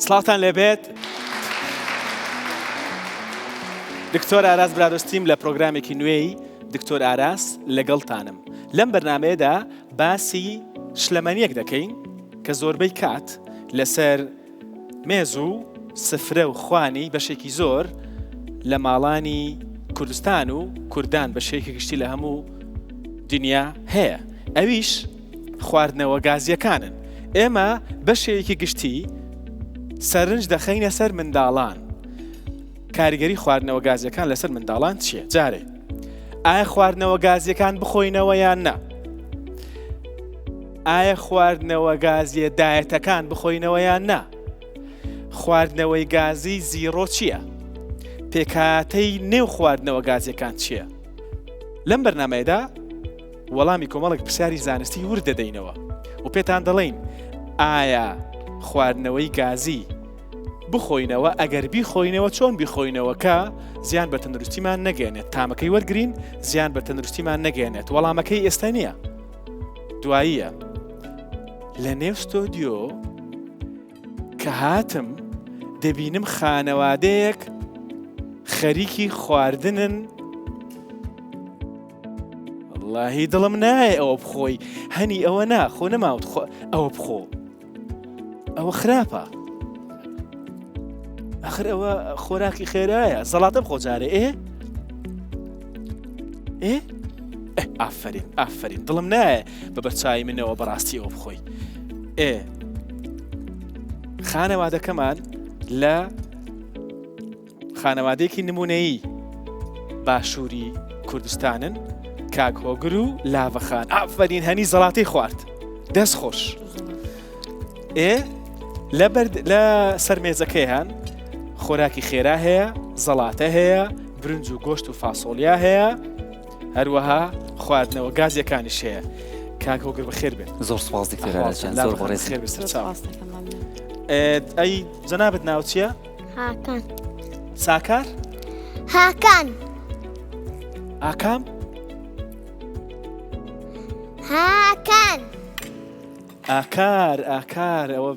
سڵاوتان لێبێت دکتۆر ئاراس برادۆستیم لە پرۆگرامێکی نوێی دکتۆر ئاراس لەگەڵتانم لەم بەرنمەیەدا باسی شلەمەنیەک دەکەین کە زۆربەی کات لەسەر مێز و سفرە و خوانی بەشێکی زۆر لە ماڵانی کوردستان و کوردان بە شێکی گشتی لە هەموو دنیا هەیە ئەویش خواردنەوە گازیەکانن ئێمە بەشێکی گشتی سەرنج دەخەینە سەر منداڵان کاریگەری خواردنەوە گازیەکان لەسەر منداڵان چییە جارێ ئایا خواردنەوە گازیەکان بخۆینەوە یان نا ئایا خواردنەوە گازیە دایەتەکان بخۆینەوە یان نا خواردنەوەی گازی zero چییە؟ پێکهاتەی نێو خواردنەوە گازیەکان چییە؟ لەم بەرنمەیەدا وەڵامی کۆمەڵێک پرسیاری زانستی ورد دەدەینەوە و پێتان دەڵێین ئایا خواردنەوەی گازی بخۆینەوە ئەگەر بیخۆینەوە چۆن بیخۆینەوە کە زیان بە تەندروستیمان نەگەێنێت تامەکەی وەرگین زیان بە تەندروستیمان نەگەێنێت وەڵامەکەی ئێستا نییە دواییە لە نێو ستۆدیۆ کە هاتم دەبینم خانەوادەیەک خەریکی خواردنن اللهی دڵم نایە ئەوە بخۆی هەنی ئەوە نا خۆ نەماوت خۆ ئەوە بخۆ ئەوە خراپە ئەخر ئەوە خۆراکی خێرایە زەڵاتە بخۆ جارێ ئێ ئێ ئافرین ئافرین دڵم نایە بە بەرچوی منەوە بەڕاستی ئەوە بخۆی ئێ خانەوادەکەمان لە خانەوادەیەکی نمونەیی باشووری کوردستانن کاک هۆگر و لاڤەخان ئافرین هەنی زەڵاتی خوارد دەست خۆش ئێ لە بەرد لە سەر مێزەکەیان خۆراکی خێرا هەیە زەڵاتە هەیە برنج و گۆشت و فاسۆلیا هەیە هەروەها خواردنەوە گازیەکانیش هەیە کاک هۆگر بەخێر بێت زۆر سپاس دکتۆر زۆر بەڕێز خێر بێت سەرچاو ئەی جەنابت ناو چییە؟ هاکان ساکار؟ هاکان ئاکام؟ هاکان ئاکار ئاکار ئەوە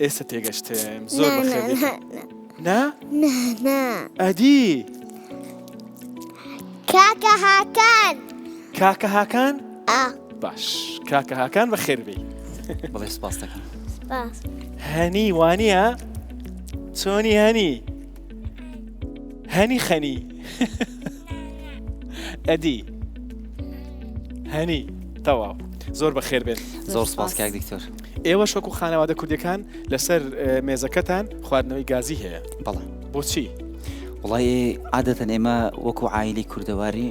ئێستا تێگەشتم زۆر بەخێر نا نا نا ئەدی کاکە هاکان کاکە هاکان باش کاکە هاکان بەخێر بێی بەڵێ سپاس دەکەم سپاس هەنی وانە چۆنی هەنی هەنی خەنی ئەدی هەنی تەواو زۆر بەخێر بێن زۆر سپاس کاک دکتۆر ئێوە شۆک و خانەوادە کوردەکان لەسەر مێزەکەتان خواردنەوەی گازی هەیە بەڵێ بۆچی؟ وڵی عادەتەن ئێمە وەکو عیلی کوردەواری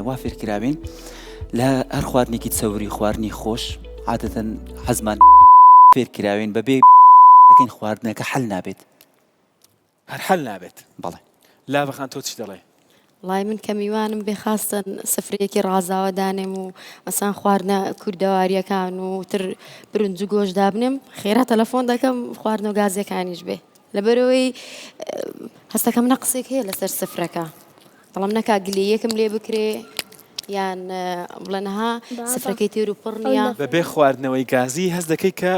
وا فێرکراوین لە هەر خواردنێکی چەوری خواردنی خۆش عادەتەن حەزمان فێرکراوین بەبێ دەکەین خواردنەکە حل نابێت هەر حل نابێت بەڵێ لاڤە خان تۆ چی دەڵێ؟ وەڵای من کە میوانم بێ خاستەن سفرەیەکی ڕازاوە دانێم و مەسان خواردنە کوردەواریەکان و تر برنج و گۆشت دابنێم خێرا تەلەفۆن دەکەم خواردنەوە گازیەکانیش بێ لەبەرئەوەی هەستەکەم نەقسێک هەیە لەسەر سفرەکە بەڵام نەکا گلەیەکم لێ بکرێ یان بڵێن ها سفرەکەی تێر و پڕ نییە. بەبێ خواردنەوەی گازی هەست دەکەی کە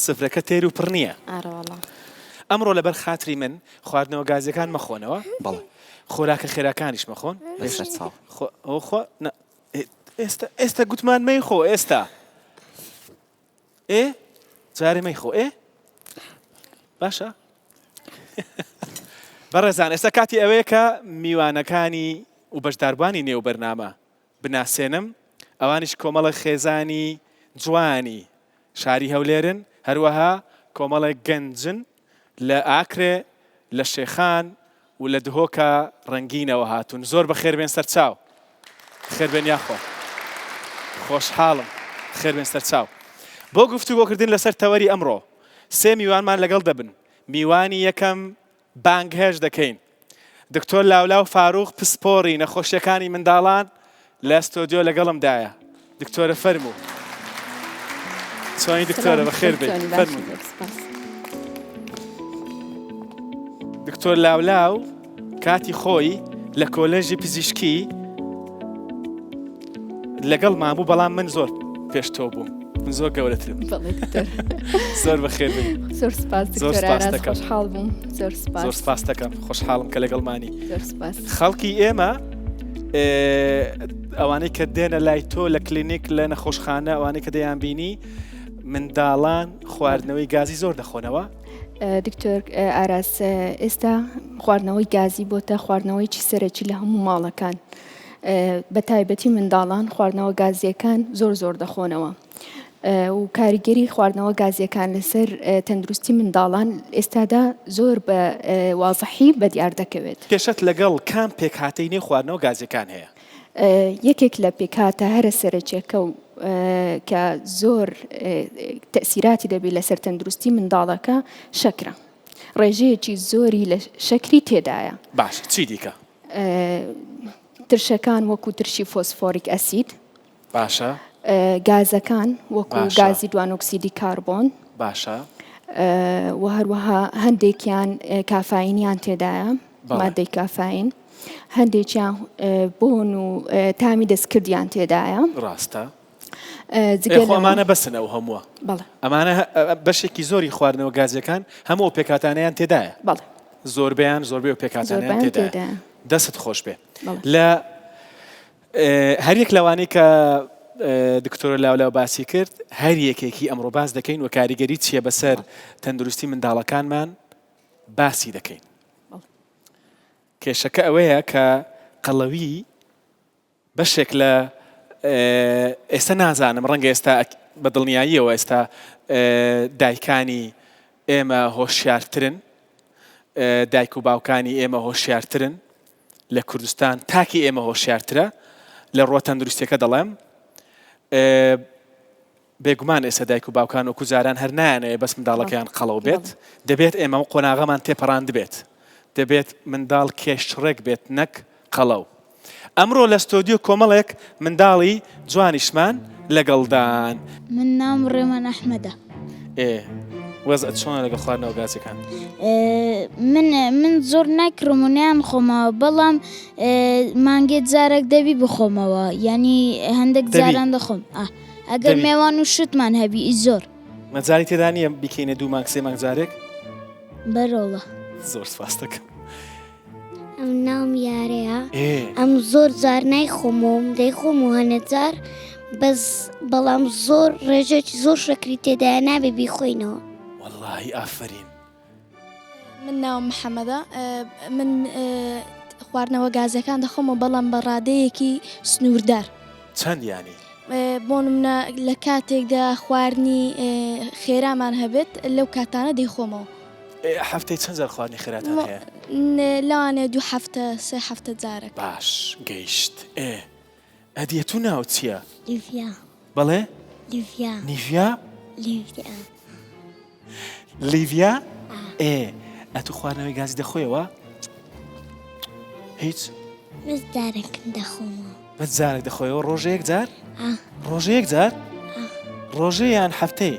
سفرەکە تێر و پڕ نییە. ئارەوەڵا. ئەمڕۆ لەبەر خاتری من خواردنەوە گازیەکان مەخۆنەوە. بەڵێ. خۆراکە خێراکانیش مەخۆن. بەسەر چاو. خۆ ئەوە خۆ نا ئێستا ئێستا گوتمان مەیخۆ ئێستا. ئێ جارێ مەیخۆ ئێ باشە بەڕێزان ئێستا کاتی ئەوەیە کە میوانەکانی و بەشداربووانی نێو بەرنامە بناسێنم ئەوانیش کۆمەڵە خێزانی جوانی شاری هەولێرن هەروەها کۆمەڵێک گەنجن لە ئاکرێ لە شێخان و لە دهۆکە ڕەنگینەوە هاتوون زۆر بەخێربێن سەرچاو خێربێن یاخوا خۆشحاڵم خێربێن سەرچاو بۆ گفتوگۆکردن لەسەر تەوەری ئەمڕۆ سێ میوانمان لەگەڵ دەبن میوانی یەکەم بانگهێشت دەکەین دکتۆر لاولاو فاروق پسپۆڕی نەخۆشیەکانی منداڵان لە ستۆدیۆ لەگەڵمدایە دکتۆرە فەرموو چۆنی دکتۆرە بەخێر بێیت فەرموو دکتۆر لاولاو کاتی خۆی لە کۆلێژی پزیشکی لەگەڵ مابوو بەڵام من زۆر پێش تۆ بووم من زۆر گەورەترم. زۆر بەخێر بێی. زۆر سپاس زۆر دکتۆر سپاس ئاراس دەکەم. خۆشحاڵ بووم زۆر سپاس. زۆر سپاس دەکەم خۆشحاڵم کە لەگەڵمانی. زۆر سپاس. خەڵکی ئێمە ئەوانەی کە دێنە لای تۆ لە کلینیک لە نەخۆشخانە ئەوانەی کە دەیان بینی منداڵان خواردنەوەی گازی زۆر دەخۆنەوە؟ دکتۆر ئاراس ئێستا خواردنەوەی گازی بۆتە خواردنەوەیکی سەرەکی لە هەموو ماڵەکان بە تایبەتی منداڵان خواردنەوە گازیەکان زۆر زۆر دەخۆنەوە. و کاریگەری خواردنەوە گازیەکان لەسەر تەندروستی منداڵان ئێستادا زۆر بە وازحی بەدیار دەکەوێت. کێشەت لەگەڵ کام پێکهاتەی نێو خواردنەوە گازیەکان هەیە؟ یەکێک لە پێکهاتە هەرە سەرەکیەکە و کە زۆر تەئسیراتی دەبێت لەسەر تەندروستی منداڵەکە شەکرە. ڕێژەیەکی زۆری لە شەکری تێدایە. باشە چی دیکە؟ ترشەکان وەکو ترشی فۆسفۆریک ئەسید. باشە. گازەکان وەکو گازی دوانۆکسیدی کاربۆن. باشە. و هەروەها هەندێکیان کافاینیان تێدایە مادەی کافاین هەندێکیان بۆن و تامی دەستکردیان تێدایە. ڕاستە. جگە خۆ ئەمانە بەسن ئەو هەمووە. بەڵێ. ئەمانە بەشێکی زۆری خواردنەوە گازیەکان هەموو ئەو پێکهاتانەیان تێدایە. بەڵێ. زۆربەیان زۆربەی ئەو پێکهاتانەیان تێدایە. دەستت خۆش بێ. لە هەریەک لەوانەی کە دکتۆرە لاولاو باسی کرد هەر یەکێکی ئەمڕۆ باس دەکەین و کاریگەری چییە بەسەر تەندروستی منداڵەکانمان باسی دەکەین. کێشەکە ئەوەیە کە قەڵەوی بەشێک لە ئێستا نازانم ڕەنگە ئێستا بە دڵنیاییەوە ئێستا دایکانی ئێمە هۆشیارترن دایک و باوکانی ئێمە هۆشیارترن لە کوردستان تاکی ئێمە هۆشیارترە لە ڕووە تەندروستیەکە دەڵێم بێگومان ئێستا دایک و باوکان وەکو جاران هەر نایانەوێ بەس منداڵەکەیان قەڵەو بێت دەبێت ئێمە ئەو قۆناغەمان تێپەڕاندبێت دەبێت منداڵ کێشڕێک بێت نەک قەڵەو ئەمڕۆ لە ستۆدیۆ کۆمەڵێک منداڵی جوانیشمان لەگەڵدان. من ناوم ڕێمان ئەحمەدە. ئێ وەزعت چۆنە لەگەڵ خواردنەوە گازیەکان؟ من من زۆر ناکڕم و نیان خۆمەوە بەڵام مانگێ جارێک دەبی بخۆمەوە یعنی هەندێک جاران دەخۆم ئەگەر مێوان و شتمان هەبی ئی زۆر. مەجالی تێدا نییە بیکەینە دوو مانگ سێ مانگ جارێک؟ بەرۆڵە. زۆر سپاس دەکەم. ئەم ناوم یارەیە ئەم زۆر جار نایخۆمەوەم دەیخۆم و هەنێ جار بەس بەڵام زۆر ڕێژێکی زۆر شەکری تێدایە نابێ بیخۆینەوە. وەڵاهی ئافەرین. من ناوم محەمەدە من خواردنەوە گازیەکان دەخۆمەوە بەڵام بە ڕادەیەکی سنووردار. چەند یانی؟ بۆ نمونە لە کاتێکدا خواردنی خێرامان هەبێت لەو کاتانە دەیخۆمەوە. هەفتەی چەند جار خواردنی خێراتان هەیە؟ لەوانەیە دوو هەفتە سێ هەفتە جارێک. باش گەیشت. ئێ ئەدی ئەتوو ناوت چییە؟ لیڤیا. بەڵێ؟ لیڤیا. نیڤیا؟ لیڤیا. لیڤیا؟ ئێ ئەتوو خواردنەوەی گازی دەخۆیەوە؟ هیچ؟ بەس جارێکم دەخۆمەوە. بەس جارێک دەخۆیەوە ڕۆژێ یەک جار؟ ڕۆژێ یەک جار؟ ڕۆژێ یان هەفتەی؟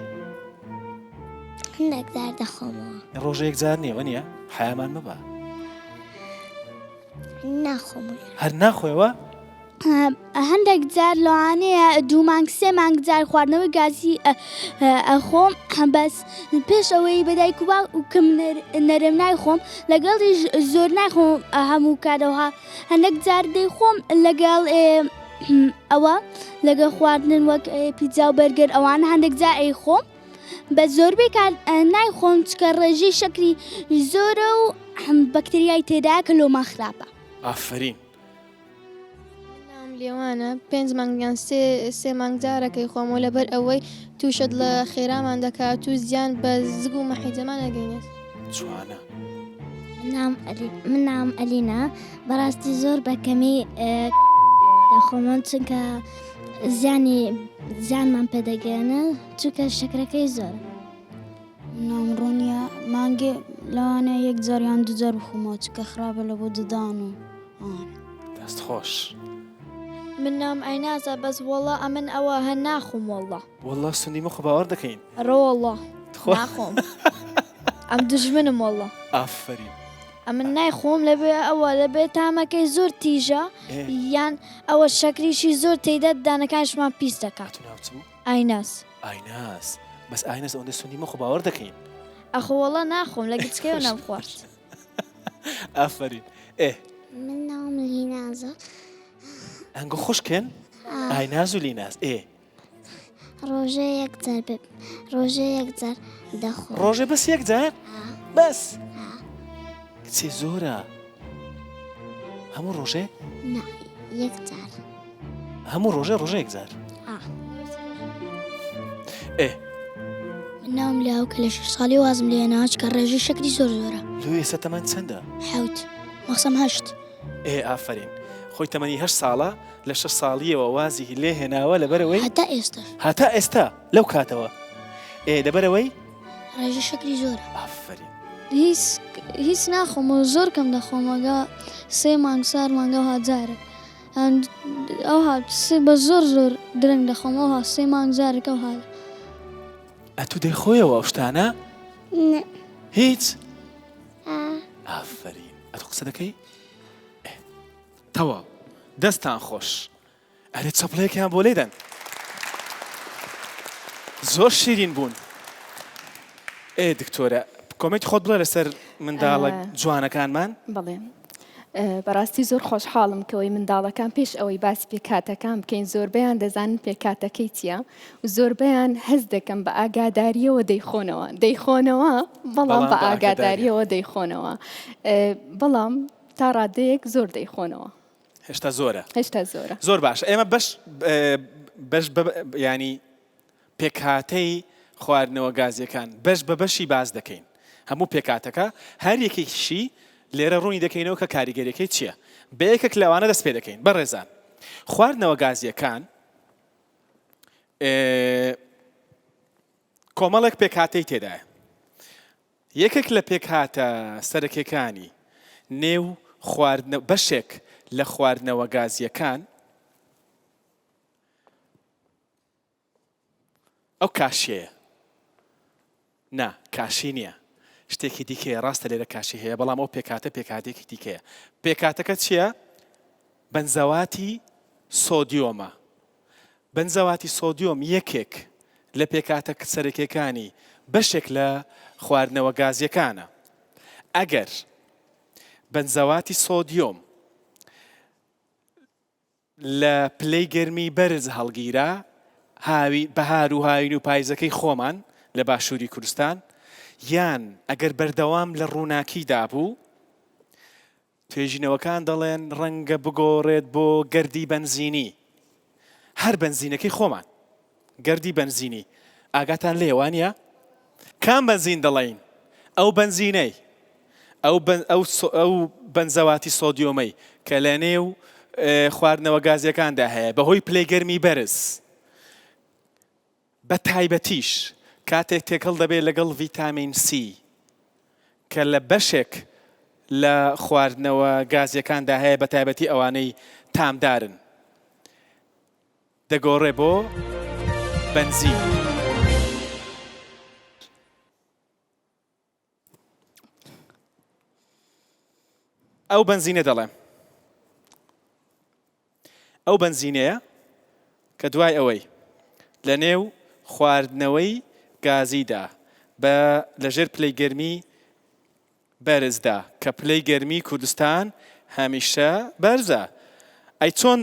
هەندێک جار دەخۆمەوە. ڕۆژێ یەک جار نییە وەنیە؟ حەیامان مەبە. ناخۆم. هەر ناخۆیەوە؟ هەندێک جار لەوانەیە دوو مانگ سێ مانگ جار خواردنەوەی گازی ئەخۆم بەس پێش ئەوەی بە دایک و باوکم نەرم نایخۆم لەگەڵیش زۆر نایخۆم هەموو کاتەوە هەندێک جار دەیخۆم لەگەڵ ئەوە لەگەڵ خواردن وەک پیتزا و بەرگەر ئەوانە هەندێک جار ئەیخۆم بە زۆربەی کات نایخۆم چکە ڕێژەی شەکری زۆرە و بەکتریای تێدایە کە لۆمان خراپە. ئافەرین. ناوم لێوانە پێنج مانگ یان سێ سێ مانگ جارەکەی خۆمەوە لەبەر ئەوەی تووشە دڵە خێرامان دەکات و زیان بە زگ و مەحیجەمان ئەگەینێت. جوانە. ناوم ئەلی من ناوم ئەلینا بەڕاستی زۆر بە کەمی دەخۆمەوە چونکە زیانی زیانمان پێدەگەیەنێ چونکە شەکرەکەی زۆرە. ناوم ڕۆنیە مانگێ لەوانەیە یەک جار یان دوو جار بخۆمەوە چونکە خراپە لە بۆ ددان و ئەوانە. دەست خۆش. من ناوم ئاینازە بەس وەڵا ئەمن ئەوە هەر ناخۆم وەڵا. وەڵا سوندی مەخۆ باوەڕ دەکەین. ئەرە وەڵا ناخۆم ئەم دوژمنم وەڵا. ئافەرین. ئەمن نایخۆم لەبێ ئەوە لەبێ تامەکەی زۆر تیژە یان ئەوە شەکریشی زۆر تێیدا ددانەکانیشمان پیس دەکات. ئەتوو ناوت چ بوو؟ ئایناز. ئایناز. بەس ئاینەز ئەوەندە سوندی مەخۆ باوەڕ دەکەین. ئەخۆ وەڵا ناخۆم لە گچکەیەوە نەمخوارد. ئافەرین ئێ. من ناوم لینازە. ئەنگۆ خوشکن؟ ئایناز و لیناز ئێ. ڕۆژێ یەک جار ڕۆژێ یەک جار دەخۆم. ڕۆژێ بەس یەک جار؟ بەس؟ کچێ زۆرە. هەموو ڕۆژێ؟ نا یەک جار. هەموو ڕۆژێ ڕۆژێ یەک جار. ئێ. من ناوم لاو کە لە شەش ساڵی وازم لێ هێناوە چکە ڕێژەی شەکری زۆر زۆرە. لۆ ئێستا تەمەن چەندە؟ حەوت مەخسەم هەشت. ئێ ئافەرین خۆی تەمەنی هەشت ساڵە لە شەش ساڵیەوە وازی لێ هێناوە لەبەرەوەی هەتا ئێستاش هەتا ئێستا لەو کاتەوە ئێ لەبەرەوەی ڕێژەی شەکری زۆرە. ئافەرین. هیچ هیچ ناخۆمەوە زۆر کەم دەخۆم ئەگا سێ مانگ چوار مانگ ئەوها جارێک ئەوها سێ بە زۆر زۆر درەنگ دەخۆم ئەوها سێ مانگ جارێک ئەوها. ئەتوو دەیخۆیەوە ئەو شتانە؟ نا. هیچ؟ ئا. ئافەرین ئەتوو قسە دەکەی؟ ئێ تەواو دەستان خۆش. ئەرێ چەپڵەیەکیان بۆ لێدەن زۆر شیرین بوون. ئێ دکتۆرە comment ی خۆت بڵێ لەسەر منداڵە جوانەکانمان. بەڵێ بەڕاستی زۆر خۆشحاڵم کەەوەی منداڵەکان پێش ئەوەی باسی پێکهاتەکان بکەین زۆربەیان دەزانن پێکهاتەکەی چییە و زۆربەیان هەست دەکەم بە ئاگاداریەوە دەیخۆنەوە دەیخۆنەوە بەڵام بە ئاگاداریەوە دەیخۆنەوە بەڵام تا ڕادەیەک زۆر دەیخۆنەوە. هێشتا زۆرە. هێشتا زۆرە. زۆر باشە ئێمە بەش بەش ینی پێکهاتەی خواردنەوە گازیەکان بەش بە بەشی باس دەکەین هەموو پێکاتەکە هەر یەکێکیشی لێرە ڕوونی دەکەینەوە کە کاریگەریەکەی چییە بە یەکێک لەوانە دەست پێ دەکەین بەڕێزان خواردنەوە گازیەکان کۆمەڵێک پێکهاتەی تێدایە یەکێک لە پێکهاتە سەرەکیەکانی نێو خواردنە بەشێک لە خواردنەوە گازییەکان ئەو کاشیەیە. نا کاشی نییە شتێکی دیکەیە ڕاستە لێرە کاشی هەیە بەڵام ئەو پێکهاتە پێکهاتەیەکی دیکەیە پێکهاتەکە چییە؟ بەنزەواتی سۆدیۆمە بەنزەواتی سۆدیۆم یەکێک لە پێکهاتە سەرەکیەکانی بەشێک لە خواردنەوە گازیەکانە. ئەگەر بەنزەواتی سۆدیۆم لە پلەی گەرمی بەرز هەڵگیرا، هاوی، بەهار و هاوین و پایزەکەی خۆمان لە باشووری کوردستان، یان ئەگەر بەردەوام لە ڕووناکیدا بوو، توێژینەوەکان دەڵێن ڕەنگە بگۆڕێت بۆ گەردی بەنزینی، هەر بەنزینەکەی خۆمان، گەردی بەنزینی، ئاگاتان لێیە وانییە؟ کام بەنزین دەڵێین؟ ئەو بەنزینەی، ئەو ئەو بەنزەواتی سۆدیۆمەی کە لەنێو خواردنەوە گازییەکاندا هەیە بەهۆی پلەی گەرمی بەرز، بە تایبەتیش کاتێک تێکەڵ دەبێت لەگەڵ ڤیتامین سی کە لە بەشێک لە خواردنەوە گازیەکاندا هەیە بە تایبەتی ئەوانەی تامدارن دەگۆڕێ بۆ بەنزین. ئەو بەنزینە دەڵێم ئەو بەنزینەیە کە دوای ئەوەی لە نێو خواردنەوەی گازیدا بە لەژێر پلەی گەرمی بەرزدا کە پلەی گەرمی کوردستان هەمیشە بەرزە ئەی چۆن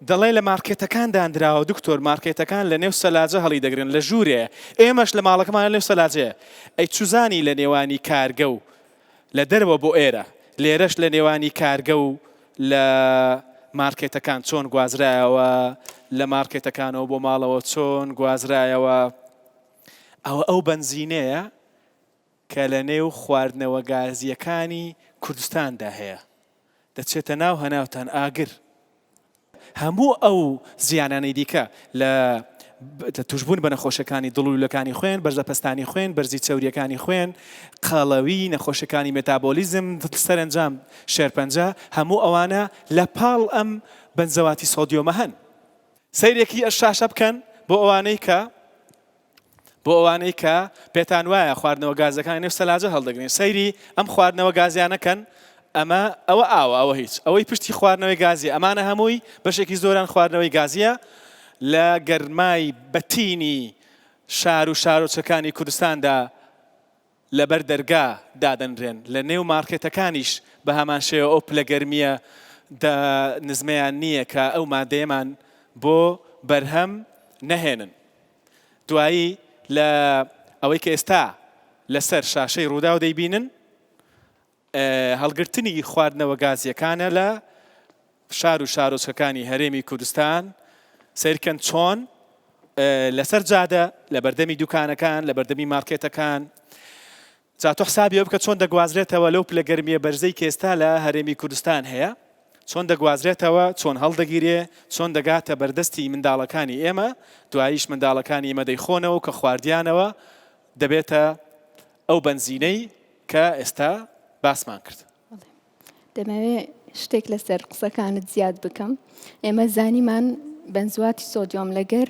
دەڵێ لە مارکێتەکان داندراوە دکتۆر مارکێتەکان لە نێو سەلاجە هەڵی دەگرن لە ژوورێ ئێمەش لە ماڵەکەمان لە نێو سەلاجەیە ئەی چوزانی لە نێوانی کارگە و لە دەرەوە بۆ ئێرە لێرەش لە نێوانی کارگە و لە مارکێتەکان چۆن گوازرایەوە لە مارکێتەکانەوە بۆ ماڵەوە چۆن گوازرایەوە ئەوە ئەو بەنزینەیە کە لە نێو خواردنەوە گازییەکانی کوردستاندا هەیە دەچێتە ناو هەناوتان ئاگر. هەموو ئەو زیانانەی دیکە لە توشبوون بە نەخۆشیەکانی دڵ و لولەکانی خوێن، بەرزەپەستانی خوێن، بەرزی چەورییەکانی خوێن، قەڵەوی، نەخۆشیەکانی مێتابۆلیزم، سەرەنجام شێرپەنجە، هەموو ئەوانە لە پاڵ ئەم بەنزەواتی سۆدیۆمە هەن. سەیرێکی شاشە بکەن بۆ ئەوانەی کە بۆ ئەوانەی کە پێتان وایە خواردنەوە گازەکانی نێو سەلاجە هەڵدەگرین سەیری ئەم خواردنەوە گازیانە کەن ئەمە ئەوە ئاوە ئەوە هیچ ئەوەی پشتی خواردنەوەی گازی ئەمانە هەمووی بەشێکی زۆران خواردنەوەی گازیە لە گەرمای بەتینی. شار و شارۆچکەکانی کوردستاندا لەبەر دەرگا دادەنرێن، لە نێو مارکێتەکانیش بە هەمان شێوە ئەو پلە گەرمییە نزمەیان نییە کە ئەو مادەیەمان بۆ بەرهەم نەهێنن. دوایی لە ئەوەی کە ئێستا لەسەر شاشەی رووداو دەیبینن، هەڵگرتنی خواردنەوە گازییەکانە لە شار و شارۆچکەکانی هەرێمی کوردستان، سەیرکەن چۆن لەسەر جادە، لە بەردەمی دوکانەکان، لە بەردەمی مارکێتەکان، جا تۆ حسابی ئەوە بکە چۆن دەگوازرێتەوە لەو پلە گەرمییە بەرزەی کە ئێستا لە هەرێمی کوردستان هەیە، چۆن دەگوازرێتەوە، چۆن هەڵدەگیرێ، چۆن دەگاتە بەردەستی منداڵەکانی ئێمە، دواییش منداڵەکانی ئێمە دەیخۆنەوە و کە خواردیانەوە دەبێتە ئەو بەنزینەی کە ئێستا باسمان کرد. دەمەوێ شتێک لەسەر قسەکانت زیاد بکەم ئێمە زانیمان بەنزواتی سۆدیۆم لەگەر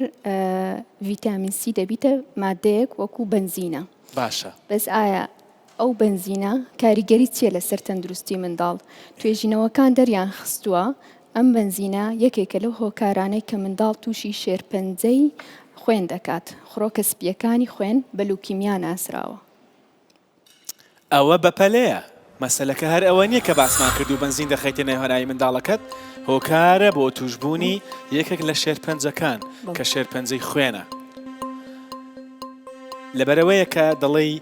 ڤیتامین سی دەبیتە مادەیەک وەکو بەنزینە باشە بەس ئایا ئەو بەنزینە کاریگەری چییە لەسەر تەندروستی منداڵ توێژینەوەکان دەریان خستووە ئەم بەنزینە یەکێکە لەو هۆکارانەی کە منداڵ تووشی شێرپەنجەی خوێن دەکات خڕۆکە سپییەکانی خوێن بە لوکیمیا ناسراوە. ئەوە بەپەلەیە، مەسەلەکە هەر ئەوە نییە کە باسمان کرد و بەنزین دەخەیتە نێو هەناوی منداڵەکەت، هۆکارە بۆ تووشبوونی یەکێک لە شێرپەنجەکان کە شێرپەنجەی خوێنە. لەبەرئەوەیە کە دەڵێی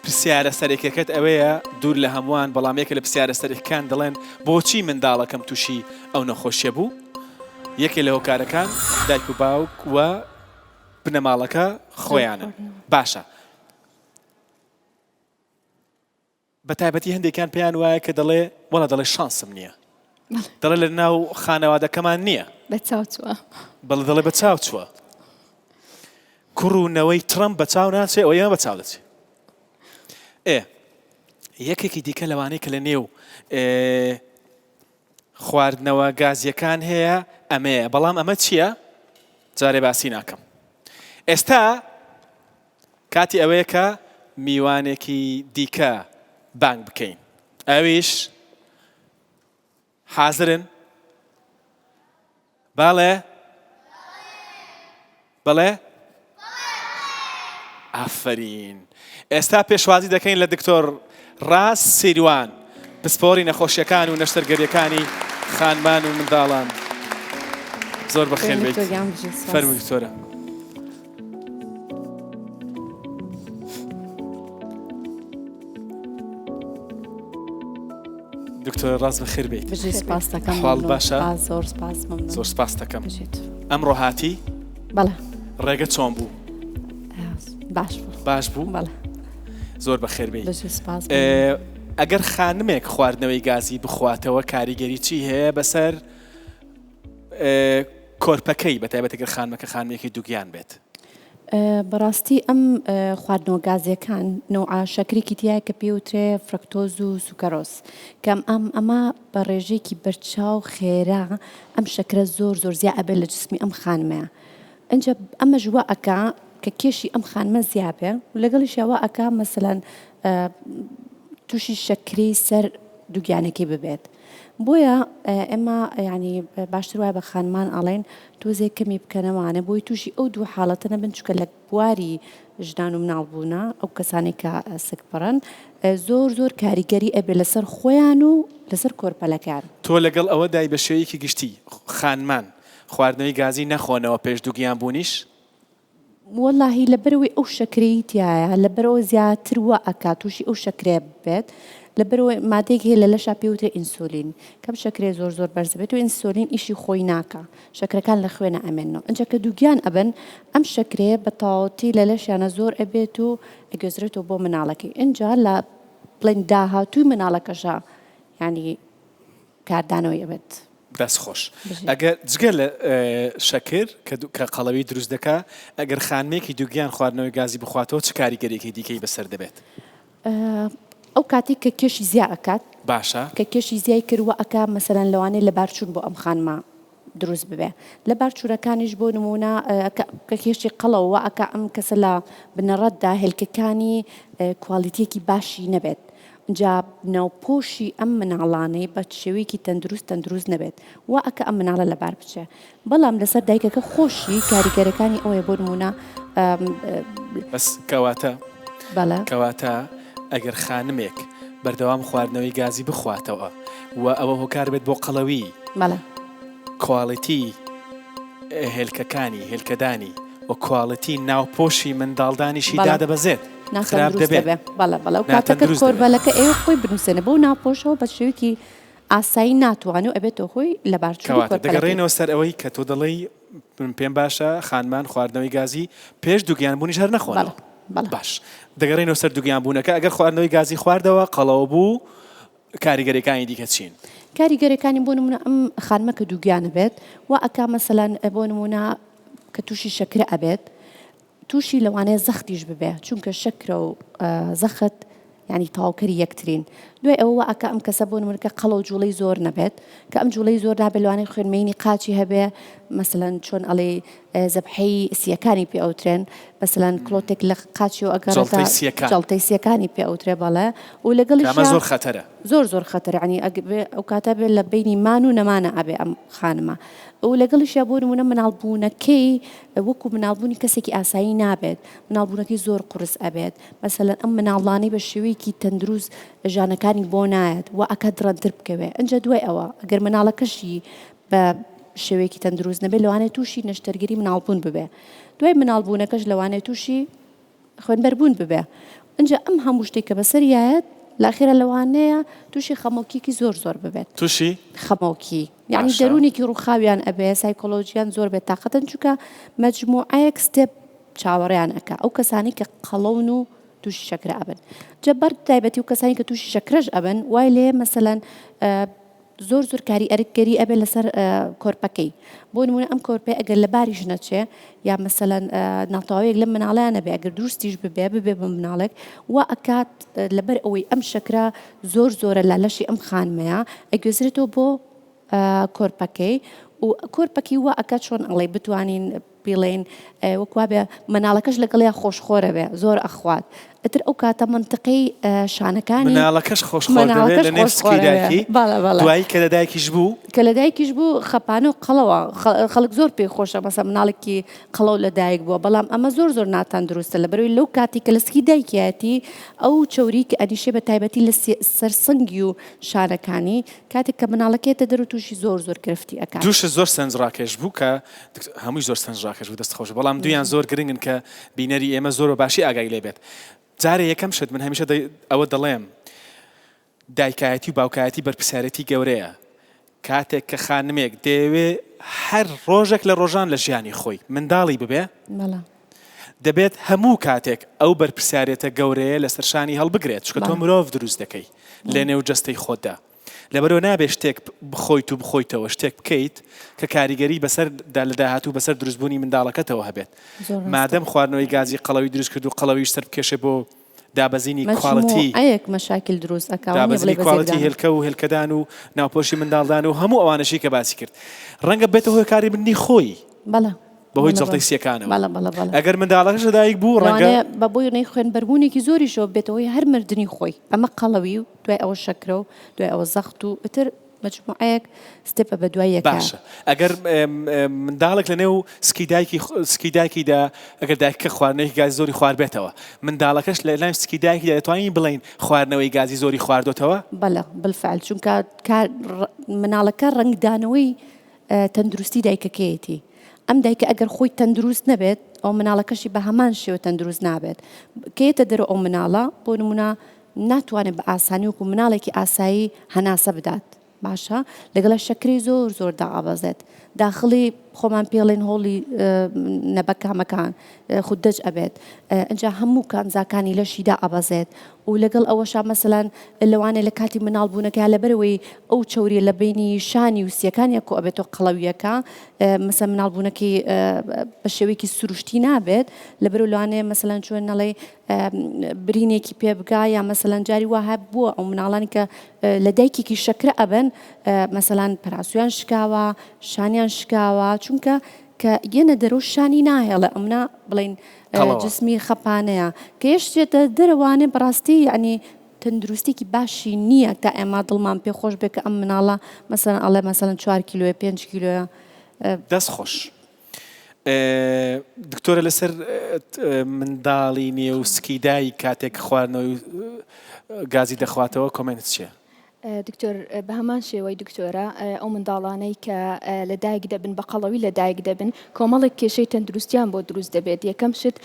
پرسیارە سەرەکیەکەت ئەوەیە دوور لە هەمووان، بەڵام یەکێک لە پرسیارە سەرەکیەکان دەڵێن بۆچی منداڵەکەم تووشی ئەو نەخۆشیە بوو؟ یەکێ لە هۆکارەکان دایک و باوک و بنەماڵەکە خۆیانن. باشە بە تایبەتی هەندێکیان پێیان وایە کە دەڵێ وەڵا دەڵێ شانسم نییە دەڵێ لە ناو خانەوادەکەمان نییە بە چاو چووە بەڵێ دەڵێ بە چاو چووە کوڕ و نەوەی ترەمپ بە چاو ناچێ ئەو ئێمە بە چاو دەچێ ئێ یەکێکی دیکە لەوانەیە کە لە نێو خواردنەوە گازیەکان هەیە ئەمەیە بەڵام ئەمە چییە؟ جارێ باسی ناکەم ئێستا کاتی ئەوەیە کە میوانێکی دیکە بانگ بکەین ئەویش حازرن؟ بەڵێ؟ بەڵێ؟ ئافەرین. ئێستا پێشوازی دەکەین لە دکتۆر ڕاز سیروان، پسپۆڕی نەخۆشیەکان و نەشتەرگەریەکانی خانمان و منداڵان. زۆر بەخێر بێیت. فەرموو دکتۆرە. دکتۆر ڕاست بەخێر بێیت. بژی سپاس دەکەم. حاڵ باشە؟ زۆر سپاس مەمنون. زۆر سپاس دەکەم. ئەمڕۆ هاتی؟ بەڵێ. ڕێگە چۆن بوو؟ باش بوو. باش بوو؟ بەڵێ. زۆر بەخێر بێیت. بژی سپاس. ئەگەر خانمێک خواردنەوەی گازی بخواتەوە کاریگەری چی هەیە بەسەر کۆرپەکەی بە تایبەت گەر خانمەکە خانمێکی دووگیان بێت؟ بەڕاستی ئەم خواردنەوە گازیەکان نەوعە شەکرێکی تیایە کە پێی وترێ فرەکتۆز و سوکەرۆز کە ئەم ئەمە بە ڕێژەیەکی بەرچاو خێرا ئەم شەکرە زۆر زۆر زیا ئەبێت لە جسمی ئەم خانمەیە ئەنجا ئەمەش وا ئەکا کە کێشی ئەم خانمە زیا بێ و لەگەڵیشیا وا ئەکا مەسەلەن تووشی شەکرەی سەر دووگیانەکەی ببێت بۆیە ئێمە یانی باشتر وایە بە خانمان ئەڵێین تۆزێک کەمی بکەنەوانە بۆی تووشی ئەو دوو حاڵەتە نەبن چونکە لە بواری ژنان و مناڵ بوونە ئەو کەسانەی کە سکپڕن زۆر زۆر کاریگەری ئەبێ لەسەر خۆیان و لەسەر کۆرپەلەکەیان. تۆ لەگەڵ ئەوەدای بە شێوەیەکی گشتی خانمان خواردنەوەی گازی نەخۆنەوە پێش دووگیان بوونیش؟ وەڵاهی لەبەرئەوەی ئەو شەکرەی تیایە لەبەرئەوە زیاتر وا ئەکا توشی ئەو شەکرەیە ببێت لەبەرئەوەی مادەیەک هەیە لە لەشا پێی وترێ ئینسولین کەم شەکرەیە زۆر زۆر بەرز بێت و ئینسولین ئیشی خۆی ناکا شەکرەکان لە خوێنە ئەمێننەوە ئینجا کە دووگیان ئەبن ئەم شەکرەیە بە تەواوەتی لە لەشیانە زۆر ئەبێت و ئەگوێزرێتەوە بۆ مناڵەکەی ئینجا لە بڵێن داهاتووی مناڵەکەشا یانی کاردانەوەی ئەبێت. دەست خۆش. ئەگەر جگە لە شەکر کە قەڵەوی دروست دەکا ئەگەر خانمێکی دووگیان خواردنەوەی گازی بخواتەوە چ کاریگەریەکی دیکەی بەسەر دەبێت؟ ئەو کاتەی کە کێشی زیا ئەکات باشە کە کێشی زیای کرد وا ئەکا مەسەلەن لەوانەیە لەبارچوون بۆ ئەم خانمە. دروست ببێ لە بارچوورەکانیش بۆ نموونە کە کێشی قەڵەو وا ئەکا ئەم کەسە لە بنەڕەتدا هێلکەکانی کوالیتیەکی باشی نەبێت جا ناوپۆشی ئەم مناڵانەی بە شێوەیەکی تەندروست تەندروست نەبێت وا ئەکا ئەم مناڵە لەبار بچێ بەڵام لەسەر دایکەکە خۆشی کاریگەرەکانی ئەوەیە بۆ نموونە بەس کەواتە بەڵێ. کەواتە ئەگەر خانمێک بەردەوام خواردنەوەی گازی بخواتەوە و ئەوە هۆکار بێت بۆ قەڵەوی بەڵێ. کواڵیتی هێلکەکانی هێلکەدانی و کواڵیتی ناوپۆشی منداڵدانیشی بەڵێ. دادەبەزێت خراپ ناتەندروست دەبێت دەبێ بەڵێ بەڵێ ئەو کاتە کە ناتەندروست دەبێت. کۆرپەلەکە ئێوە خۆی بنووسێنێ بەو ناوپۆشەوە بە شێوەیەکی ئاسایی ناتوانێ و ئەبێتە هۆی لەبارچوونی کەواتە کۆرپەلەکەی. دەگەڕێینەوە سەر ئەوەی کە تۆ دەڵێی من پێم باشە خانمان خواردنەوەی گازی پێش دووگیان بوونیش هەر نەخۆنەوە. بەڵێ بەڵێ. باش دەگەڕێینەوە سەر دووگیان بوونەکە ئەگەر خواردنەوەی گازی خواردەوە قەڵەو بوو کاریگەریەکانی دیکە چین؟ کاریگەریەکانی بۆ نمونە ئەم خانمە کە دووگیانە بێت وا ئەکا مەسەلەن بۆ نمونە کە تووشی شەکرە ئەبێت تووشی لەوانەیە زەختیش ببێ چونکە شەکرە و زەخت یعنی تەواوکەری یەکترین دوای ئەوە وا ئەکا ئەم کەسە بۆ نمونە کە قەڵەو جوڵەی زۆر نەبێت کە ئەم جوڵەی زۆر نابێت لەوانەیە خوێنمەیینی قاچی هەبێ مەسەلەن چۆن ئەڵێی زەبحەی سییەکانی پێ ئەوترێن مەسەلەن کڵۆتێک لە قاچیەوە ئەگەڕێتە جەڵتەی سییەکان. جەڵتەی سییەکانی پێ ئەوترێ بەڵێ و کە ئەمە لەگەڵیشا زۆر خەتەرە. زۆر زۆر خەتەرە یانی ئەگ بێ ئەو کاتە بێ لە بەینی مان و نەمانە ئەبێ ئەم خانمە و لەگەڵیشا بۆ نموونە مناڵبوونەکەی وەکوو مناڵبوونی کەسێکی ئاسایی نابێت مناڵبوونەکەی زۆر قورس ئەبێت مەسەلەن ئەم مناڵانەی بە شێوەیەکی تەندروست ژانەکانی بۆ نایەت وا ئەکات دڕەنتر بکەوێ ئنجا دوای ئەوە ئەگەر مناڵەکەشی بە شێوەیەکی تەندروست نەبێت لەوانەیە تووشی نەشتەرگەری مناڵبوون ببێ دوای مناڵبوونەکەش لەوانەیە تووشی خوێنبەربوون ببێ ئنجا ئەم هەموو شتێک کە بەسەر یایەت لە ئاخیرا لەوانەیە تووشی خەمۆکیکی زۆر زۆر ببێت. تووشی؟ خەمۆکی یعنی باشە. دەروونێکی ڕووخاویان ئەبێ سایکۆلۆجیان زۆر بێ تاقەتن چونکە مەجموعەیەک step چاوەڕێیان ئەکا ئەو کەسانەی کە قەڵەون و تووشی شەکرە ئەبن جا بەر تایبەتی و کەسانی کە تووشی شەکرەش ئەبن وای لێ مەسەلەن زۆر زۆر کاری ئەرکگەری ئەبێ لەسەر کۆرپەکەی بۆ نمونە ئەم کۆرپەی ئەگەر لە باریش نەچێ یا مەسەلەن ناتەواویەک لەم مناڵیان نەبێ ئەگەر دروستیش ببێ ببێ بە مناڵێک وا ئەکات لەبەر ئەوەی ئەم شەکرە زۆر زۆرە لە لەشی ئەم خانمەیە ئەگوێزرێتەوە بۆ کۆرپەکەی و کۆرپەکەی وا ئەکات چۆن ئەڵێ بتوانین بیڵێین وەک وابێ مناڵەکەش لەگەڵیا خۆشخۆرە بێ زۆر ئەخوات ئیتر ئەو کاتە مەنتقەی شانەکانی مناڵەکەش خۆشخۆر دەبێت لە نێو سکی دایکی دوایی کە لە دایکیش بوو کە لە دایکیش بوو خەپانە و قەڵەوە خەڵک زۆر پێی خۆشە مەسە مناڵێکی قەڵەو لە دایک بووە بەڵام ئەمە زۆر زۆر ناتەندروستە لەبەرەوەی لەو کاتی کە لە سکی دایکیەتی ئەو چەوری کە ئەنیشێ بە تایبەتی لە سەر سنگی و شانەکانی کاتێک کە مناڵەکەیەتە دەر و تووشی زۆر زۆر گرفتی ئەکات. دوو شت زۆر سەرنجڕاکێش بوو کە هەمووی زۆر سەرنجڕاکێش بوو دەست خۆش بەڵام دوویان زۆر گرنگن کە بینەری ئێمە زۆر بە باشی ئاگای لێ بێت جارێ یەکەم شت من هەمیشە ئەوە دەڵێم دایکایەتی و باوکایەتی بەرپرسیارێتی گەورەیە کاتێک کە خانمێک دەیەوێ هەر ڕۆژێک لە ڕۆژان لە ژیانی خۆی منداڵی ببێ دەبێت هەموو کاتێک ئەو بەرپرسیارێتە گەورەیە لەسەر شانی هەڵبگرێت چونکە تۆ مرۆڤ دروست دەکەی لە نێو جەستەی خۆتدا لەبەرئەوە نابێت شتێک بخۆیت و بخۆیتەوە شتێک بکەیت کە کاریگەری بەسەر لە داهاتوو بەسەر دروستبوونی منداڵەکەتەوە هەبێت مادەم خواردنەوەی گازی قەڵەوی دروست کرد و قەڵەویش سەر بکێشێ بۆ دابەزینی کواڵیتی مەجموعەیەک مەشاکیل دروست ئەکا وانیە دابەزینی بڵێی بەس یەک کواڵیتی دانە. هێلکە و هێلکەدان و ناوپۆشی منداڵدان و هەموو ئەوانەشی کە باسی کرد ڕەنگە ببێتە هۆکاری مردنی خۆی. بەڵێ بەهۆی بەڵێ جەڵتەی بەڵێ سییەکانەوە. بەڵێ بەڵێ بەڵێ. ئەگەر منداڵەکەش لەدایک بوو ڕەنگە. لەوانەیە بە بۆنەی خوێنبەربوونێکی زۆریشەوە ببێتە هۆی هەر مردنی خۆی. ئەمە قەڵەوی و دوای ئەوە شەکرە و دوای ئەوە زەخت و ئیتر مەجموعەیەک step ە بە دوای یەکا. باشە ئەگەر منداڵێک لە نێو سکی دایکی سکی دایکیدا ئەگەر دایکەکە خواردنەوەی گازی زۆری خواردبێتەوە منداڵەکەش لە ناو سکی دایکیدا دەتوانین بڵێین خواردنەوەی گازی زۆری خواردۆتەوە؟ بەڵێ بالفعل چونکە کار مناڵەکە ڕەنگدانەوەی تەندروستی دایکەکەیەتی ئەم دایکە ئەگەر خۆی تەندروست نەبێت ئەو مناڵەکەشی بە هەمان شێوە تەندروست نابێت کە یەتە دەرەوە ئەو مناڵە بۆ نمونە ناتوانێت بە ئاسانی وەکو مناڵێکی ئاسایی هەناسە بدات باشە لەگەڵە شەکرەی زۆر زۆر دائەبەزێت داخڵی خۆمان پێڵێن هۆڵی نەبەکامەکان خوددەج ئەبێت ئەجا هەموو کانزاکانی لەشی دائەبەزێت و لەگەڵ ئەوەشا مەسەلەن لەوانەیە لە کاتی مناڵ بوونەکەیا لەبەرئەوەی ئەو چەوریە لە بەینی شانی و سیەکانیا کۆ ئەبێتەوە قەڵەویەکە مەسەلەن مناڵ بوونەکەی بە شێوەیەکی سروشتی نابێت لەبەرئەوە لەوانەیە مەسەلەن چۆن نەڵێی. برینێکی پێ بگا یا مەسەلەن جاری وا هەبووە ئەو مناڵانی کە لە دایکێکی شەکرە ئەبن مەسەلەن پەراسویان شکاوە شانیان شکاوە چونکە کە یەنە دەرەوە شانی ناهێڵێ ئەمنا بڵین جسمی خەپانەیە کە یشتێتە دەرەوانێ بەڕاستی یعنی تەندروستێکی باشی نییە تا ئێمە دڵمان پێ خۆش بێ کە ئەم مناڵە مەسەن ئەڵێ مەسەن چوار کیلۆیە پێنج کیلۆیە. دەست خۆش. دکتۆرە لەسەر منداڵی نێو سکی دایک کاتێک خواردنەوەی گازی دەخواتەوە کۆمێنت چییە؟ دکتۆر بە هەمان شێوەی دکتۆرە ئەو منداڵانەی کە لە دایک دەبن بە قەڵەوی لە دایک دەبن کۆمەڵێک کێشەی تەندروستیان بۆ دروست دەبێت یەکەم شت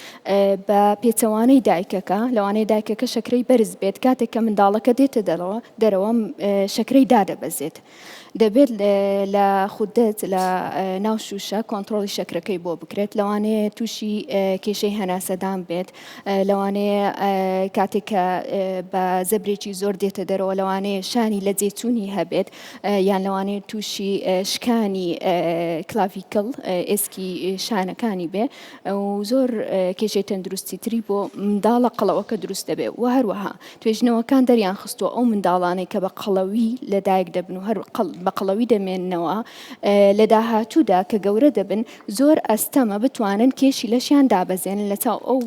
بە پێچەوانەی دایکەکە لەوانەیە دایکەکە شەکرەی بەرز بێت کاتێک کە منداڵەکە دێتە دەرەوە دەرەوە شەکرەی دادەبەزێت دەبێت لە خودت لە ناو شوشە کۆنتڕۆڵی شەکرەکەی بۆ بکرێت لەوانەیە تووشی کێشەی هەناسەدان بێت لەوانەیە کاتێک کە بە زەبرێکی زۆر دێتە دەرەوە لەوانەیە شانی لە جێچوونی هەبێت یان لەوانەیە تووشی شکانی clavicle ئێسکی شانەکانی بێ و زۆر کێشەی تەندروستی تری بۆ منداڵە قەڵەوەکە دروست دەبێت و هەروەها توێژینەوەکان دەریانخستووە ئەو منداڵانەی کە بە قەڵەوی لەدایک دەبن و هەر بە قەڵەوی دەمێننەوە لە داهاتوودا کە گەورە دەبن زۆر ئەستەمە بتوانن کێشی لەشیان دابەزێنن لە چاو ئەو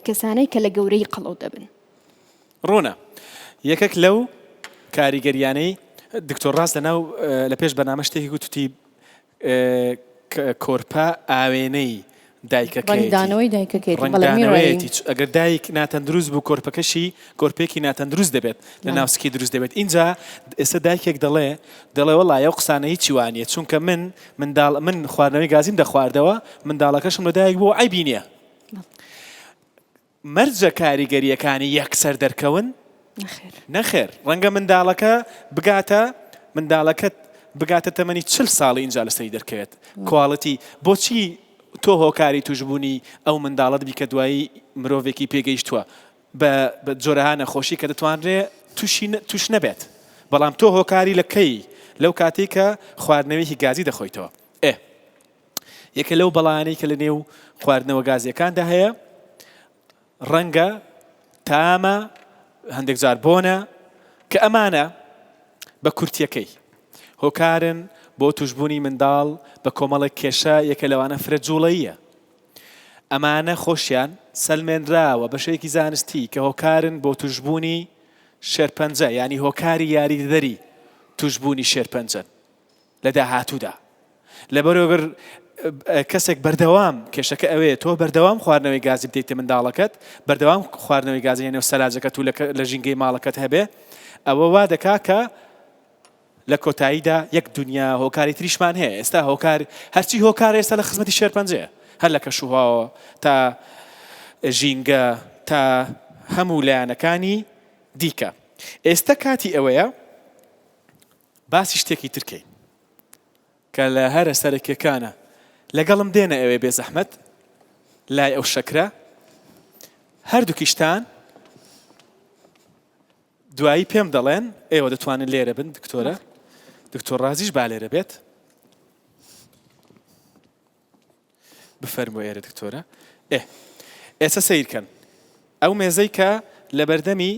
کەسانەی کە لە گەورەی قەڵەو دەبن. ڕوونە یەکێک لەو کاریگەریانەی دکتۆر ڕاست لەناو لە پێش بەرنامە شتێکی گوت وتی کۆرپە ئاوێنەی دایکەکەیەتی. ڕەنگدانەوەی دایکەکەیەتی. بەڵێ ڕەنگدانەوەیەتی. ئەگەر دایک ناتەندروست بوو کۆرپەکەشی کۆرپێکی ناتەندروست دەبێت لە ناو سکی دروست دەبێت. ئینجا ئێستا دایکێک دەڵێ دەڵێ وەڵا ئەو قسانە هیچی وا نییە چونکە من منداڵ من خواردنەوەی گازیم دەخواردەوە منداڵەکەشم لە دایک بوو عەیبی نییە. مەرجە کاریگەرییەکانی یەکسەر دەرکەون؟ نەخێر. نەخێر، ڕەنگە منداڵەکە بگاتە منداڵەکەت بگاتە تەمەنی 40 ساڵی ئینجا لەسەری دەرکەوێت quality بۆچی تۆ هۆکاری توشبوونی ئەو منداڵەت بی کە دوایی مرۆڤێکی پێگەیشتووە بە جۆرەها نەخۆشی کە دەتوانرێ تووشی توش نەبێت بەڵام تۆ هۆکاری لە کەی لەو کاتێک کە خواردنەوەیەکی گازی دەخۆیتەوە ئێ یەکە لەو بەڵایانەی کە لە نێو خواردنەوە گازیەکاندا هەیە ڕەنگە تامە هەندێک جار بۆنە کە ئەمانە بە کورتیەکەی هۆکارن بۆ توشببوونی منداڵ بە کۆمەڵێک کێشە یەکە لەوانە فرە جوڵەیە ئەمانە خۆشیان سەلمێنراوە بە شێوەیەکی زانستی کە هۆکارن بۆ توشببوونی شێرپەنجە ینی هۆکاری یاریدەدەری توشببوونی شێرپەنجەن لە داهاتوودا لەبەرئەوەی گەر کەسێک بەردەوام کێشەکە ئەوەیە تۆ بەردەوام خواردنەوەی گازی بدەیتە منداڵەکەت بەردەوام خواردنەوەی گازی لە نێو سەلاجەکەت و لە ژینگەی ماڵەکەت هەبێ ئەوە وا دەکا کە لە کۆتاییدا یەک دنیا هۆکاری تریشمان هەیە ئێستا هۆکار هەرچی هۆکار ئێستا لە خزمەتی شێرپەنجەیە هەر لە کەشوهواوە تا ژینگە تا هەموو لایەنەکانی دیکە ئێستا کاتی ئەوەیە باسی شتێکی تر کەین کە لە هەرە سەرەکیەکانە لەگەڵم دێنە ئەوێ بێزەحمەت لای ئەو شەکرە هەردووکیشتان دوایی پێم دەڵێن ئێوە دەتوانن لێرە بن دکتۆرە دکتۆر ڕازیش با لێرە بێت بفەرموو ئێرە دکتۆرە ئێ ئێستا سەیرکەن ئەو مێزەی کە لە بەردەمی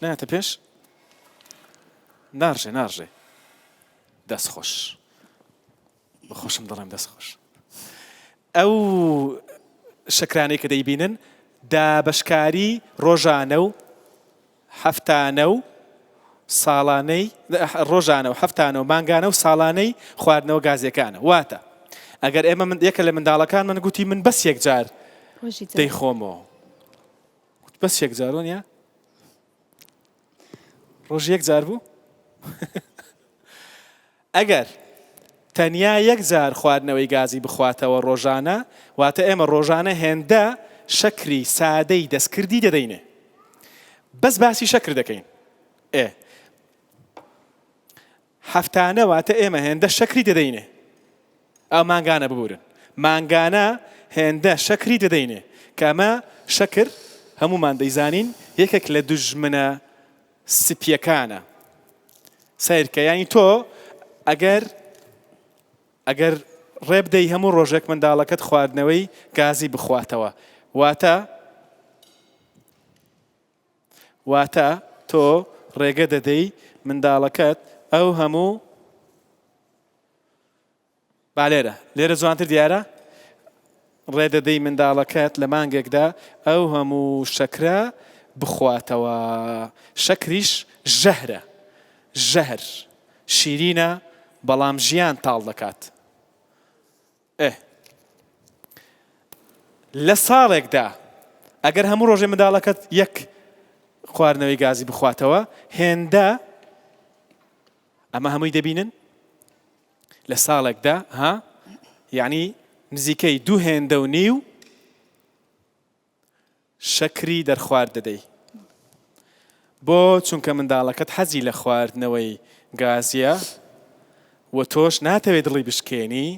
ناتە پێش ناڕژێ ناڕژێ دەست خۆش بەخۆشم دەڵێم دەست خۆش ئەو شەکرانەی کە دەیبینن دابەشکاری ڕۆژانە و هەفتانە و ساڵانەی ڕۆژانە و هەفتانە و مانگانە و ساڵانەی خواردنەوە گازیەکانە واتە ئەگەر ئێمە من یەکە لە منداڵەکان من گوتی من بەس یەک جار دەیخۆمەوە بەس یەک جار وەنیە ڕۆژ یەک جار بوو ئەگەر تەنیا یەک جار خواردنەوەی گازی بخواتەوە ڕۆژانە، واتە ئێمە ڕۆژانە هێندە شەکری سادەی دەستکردی دەدەینێ. بەس باسی شەکر دەکەین. ئێ هەفتانە واتە ئێمە هێندە شەکری دەدەینێ. ئەو مانگانە ببورن. مانگانە هێندە شەکری دەدەینێ. کە ئەمە شەکر هەموومان دەیزانین یەکێک لە دوژمنە سپیەکانە سەیرکە یانی تۆ ئەگەر ئەگەر ڕێبدەی هەموو ڕۆژێک منداڵەکەت خواردنەوەی گازی بخواتەوە واتە. واتە تۆ ڕێگە دەدەی منداڵەکەت ئەو هەموو با لێرە لێرە جوانتر دیارە ڕێ دەدەی منداڵەکەت لە مانگێکدا ئەو هەموو شەکرە بخواتەوە شەکریش ژەهرە ژەهر شیرینە بەڵام ژیان تاڵ دەکات ئێ لە ساڵێکدا ئەگەر هەموو ڕۆژێ منداڵەکەت یەک خواردنەوەی گازی بخواتەوە هێندە ئەمە هەمووی دەبینن لە ساڵێکدا ها یعنی نزیکەی دوو هێندە و نیو شەکری دەرخوارد دەدەی بۆ چونکە منداڵەکەت حەزی لە خواردنەوەی گازیە و تۆش ناتەوێ دڵی بشکێنی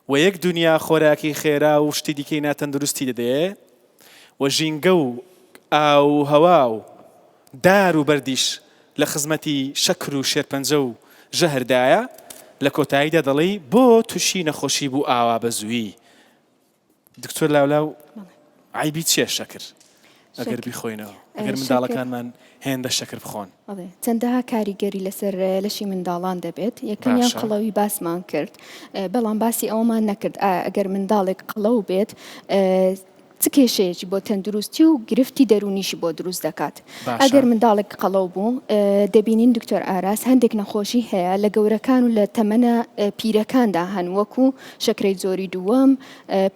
و یەک دونیا خۆراکی خێرا و شتی دیکەی ناتەندروستی دەدەیێ و ژینگە و ئاو و هەوا و دار و بەردیش لە خزمەتی شەکر و شێرپەنجە و ژەهردایە لە کۆتاییدا دەڵێی بۆ توشی نەخۆشی بوو ئاوا بە زوویی دکتۆر لاولاو عەیبی چیە شەکر ئەگەر بیخۆینەوە ئەگەر منداڵەکانمان هێندە شەکر بخۆن؟ چەندەها کاریگەری لەسەر لەشی منداڵان دەبێت یەکەمیان قەڵەوی باسمان کرد بەڵام باسی ئەومان نەکرد ئەگەر منداڵێک قەڵەو بێت چ کێشەیەکی بۆ تەندروستی و گرفتی دەروونیشی بۆ دروست دەکات ئەگەر منداڵێک قەڵەو بوو دەبینین دکتۆر ئاراس هەندێک نەخۆشی هەیە لە گەورەکان و لە تەمەنە پیرەکاندا هەن وەکو شەکرەی جۆری دووەم،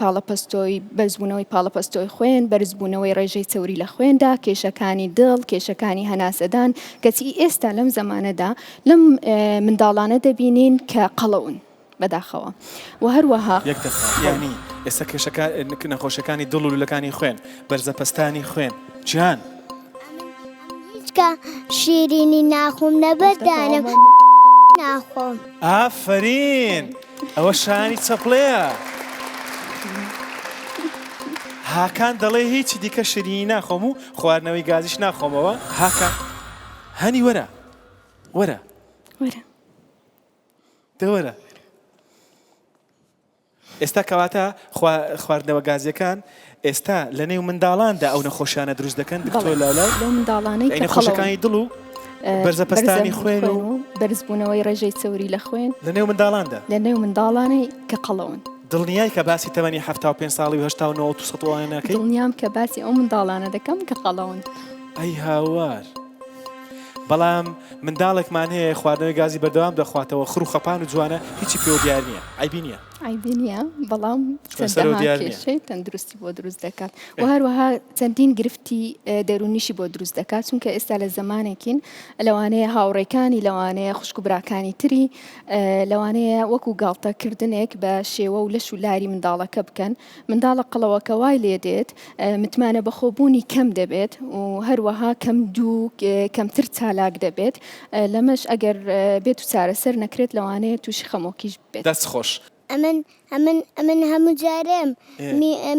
پاڵەپەستۆی، بەرزبوونەوەی پاڵەپەستۆی خوێن، بەرزبوونەوەی ڕێژەی چەوری لە خوێندا، کێشەکانی دڵ، کێشەکانی هەناسەدان، کەچی ئێستا لەم زەمانەدا لەم منداڵانە دەبینین کە قەڵەون بەداخەوە و هەروەها. یەک دەقە، یانی ئێستا کێشەکان، نەخۆشیەکانی دڵ و لولەکانی خوێن، بەرزەپەستانی خوێن، جیهان. ئەمن هیچ کە شیرینی ناخۆم لەبەر دانم ناخۆم. ئافەرین ئەوە شایانی چەپڵەیە. هاکان دەڵێ هیچی دیکە شیرینی ناخۆم و خواردنەوەی گازیش ناخۆمەوە. هاکان هەنی وەرە وەرە وەرە دە وەرە. ئێستا کەواتە خواردنەوە گازیەکان ئێستا لە نێو منداڵاندا ئەو نەخۆشیانە دروست دەکەن دکتۆر لالا؟ لەو منداڵانەی کە نەخۆشەکانی دڵ و بەرزە پەستانی خوێن و بەرزبوونەوەی ڕێژەی چەوری لە خوێن لە نێو منداڵاندا لە نێو منداڵانەی کە قەڵەون. دڵنیای کە باسی تەمەنی 75 ساڵی و 80 و 90 و 100 وانە ناکەی؟ دڵنیام کە باسی ئەو منداڵانە دەکەم کە قەڵەون. ئەی هاوار. بەڵام منداڵێکمان هەیە خواردنەوەی گازی بەردەوام دەخواتەوە خر و خەپان و جوانە هیچی پێوە دیار نییە عەیبی نییە. عەیبی نییە بەڵام چەندەها کێشەی تەندروستی بۆ دروست دەکات و هەروەها چەندین گرفتی دەروونیشی بۆ دروست دەکات چونکە ئێستا لە زەمانێکین لەوانەیە هاوڕێکانی لەوانەیە خوشک و براکانی تری لەوانەیە وەکو گاڵتەکردنێک بە شێوە و لەش و لاری منداڵەکە بکەن منداڵە قەڵەوەکە وای لێدێت متمانە بەخۆبوونی کەم دەبێت و هەروەها کەم دوو کەمتر چالاک دەبێت لەمەش ئەگەر بێت و چارەسەر نەکرێت لەوانەیە تووشی خەمۆکیش بێت. دەست خۆش. ئەمن ئەمن ئەمن هەموو جارێم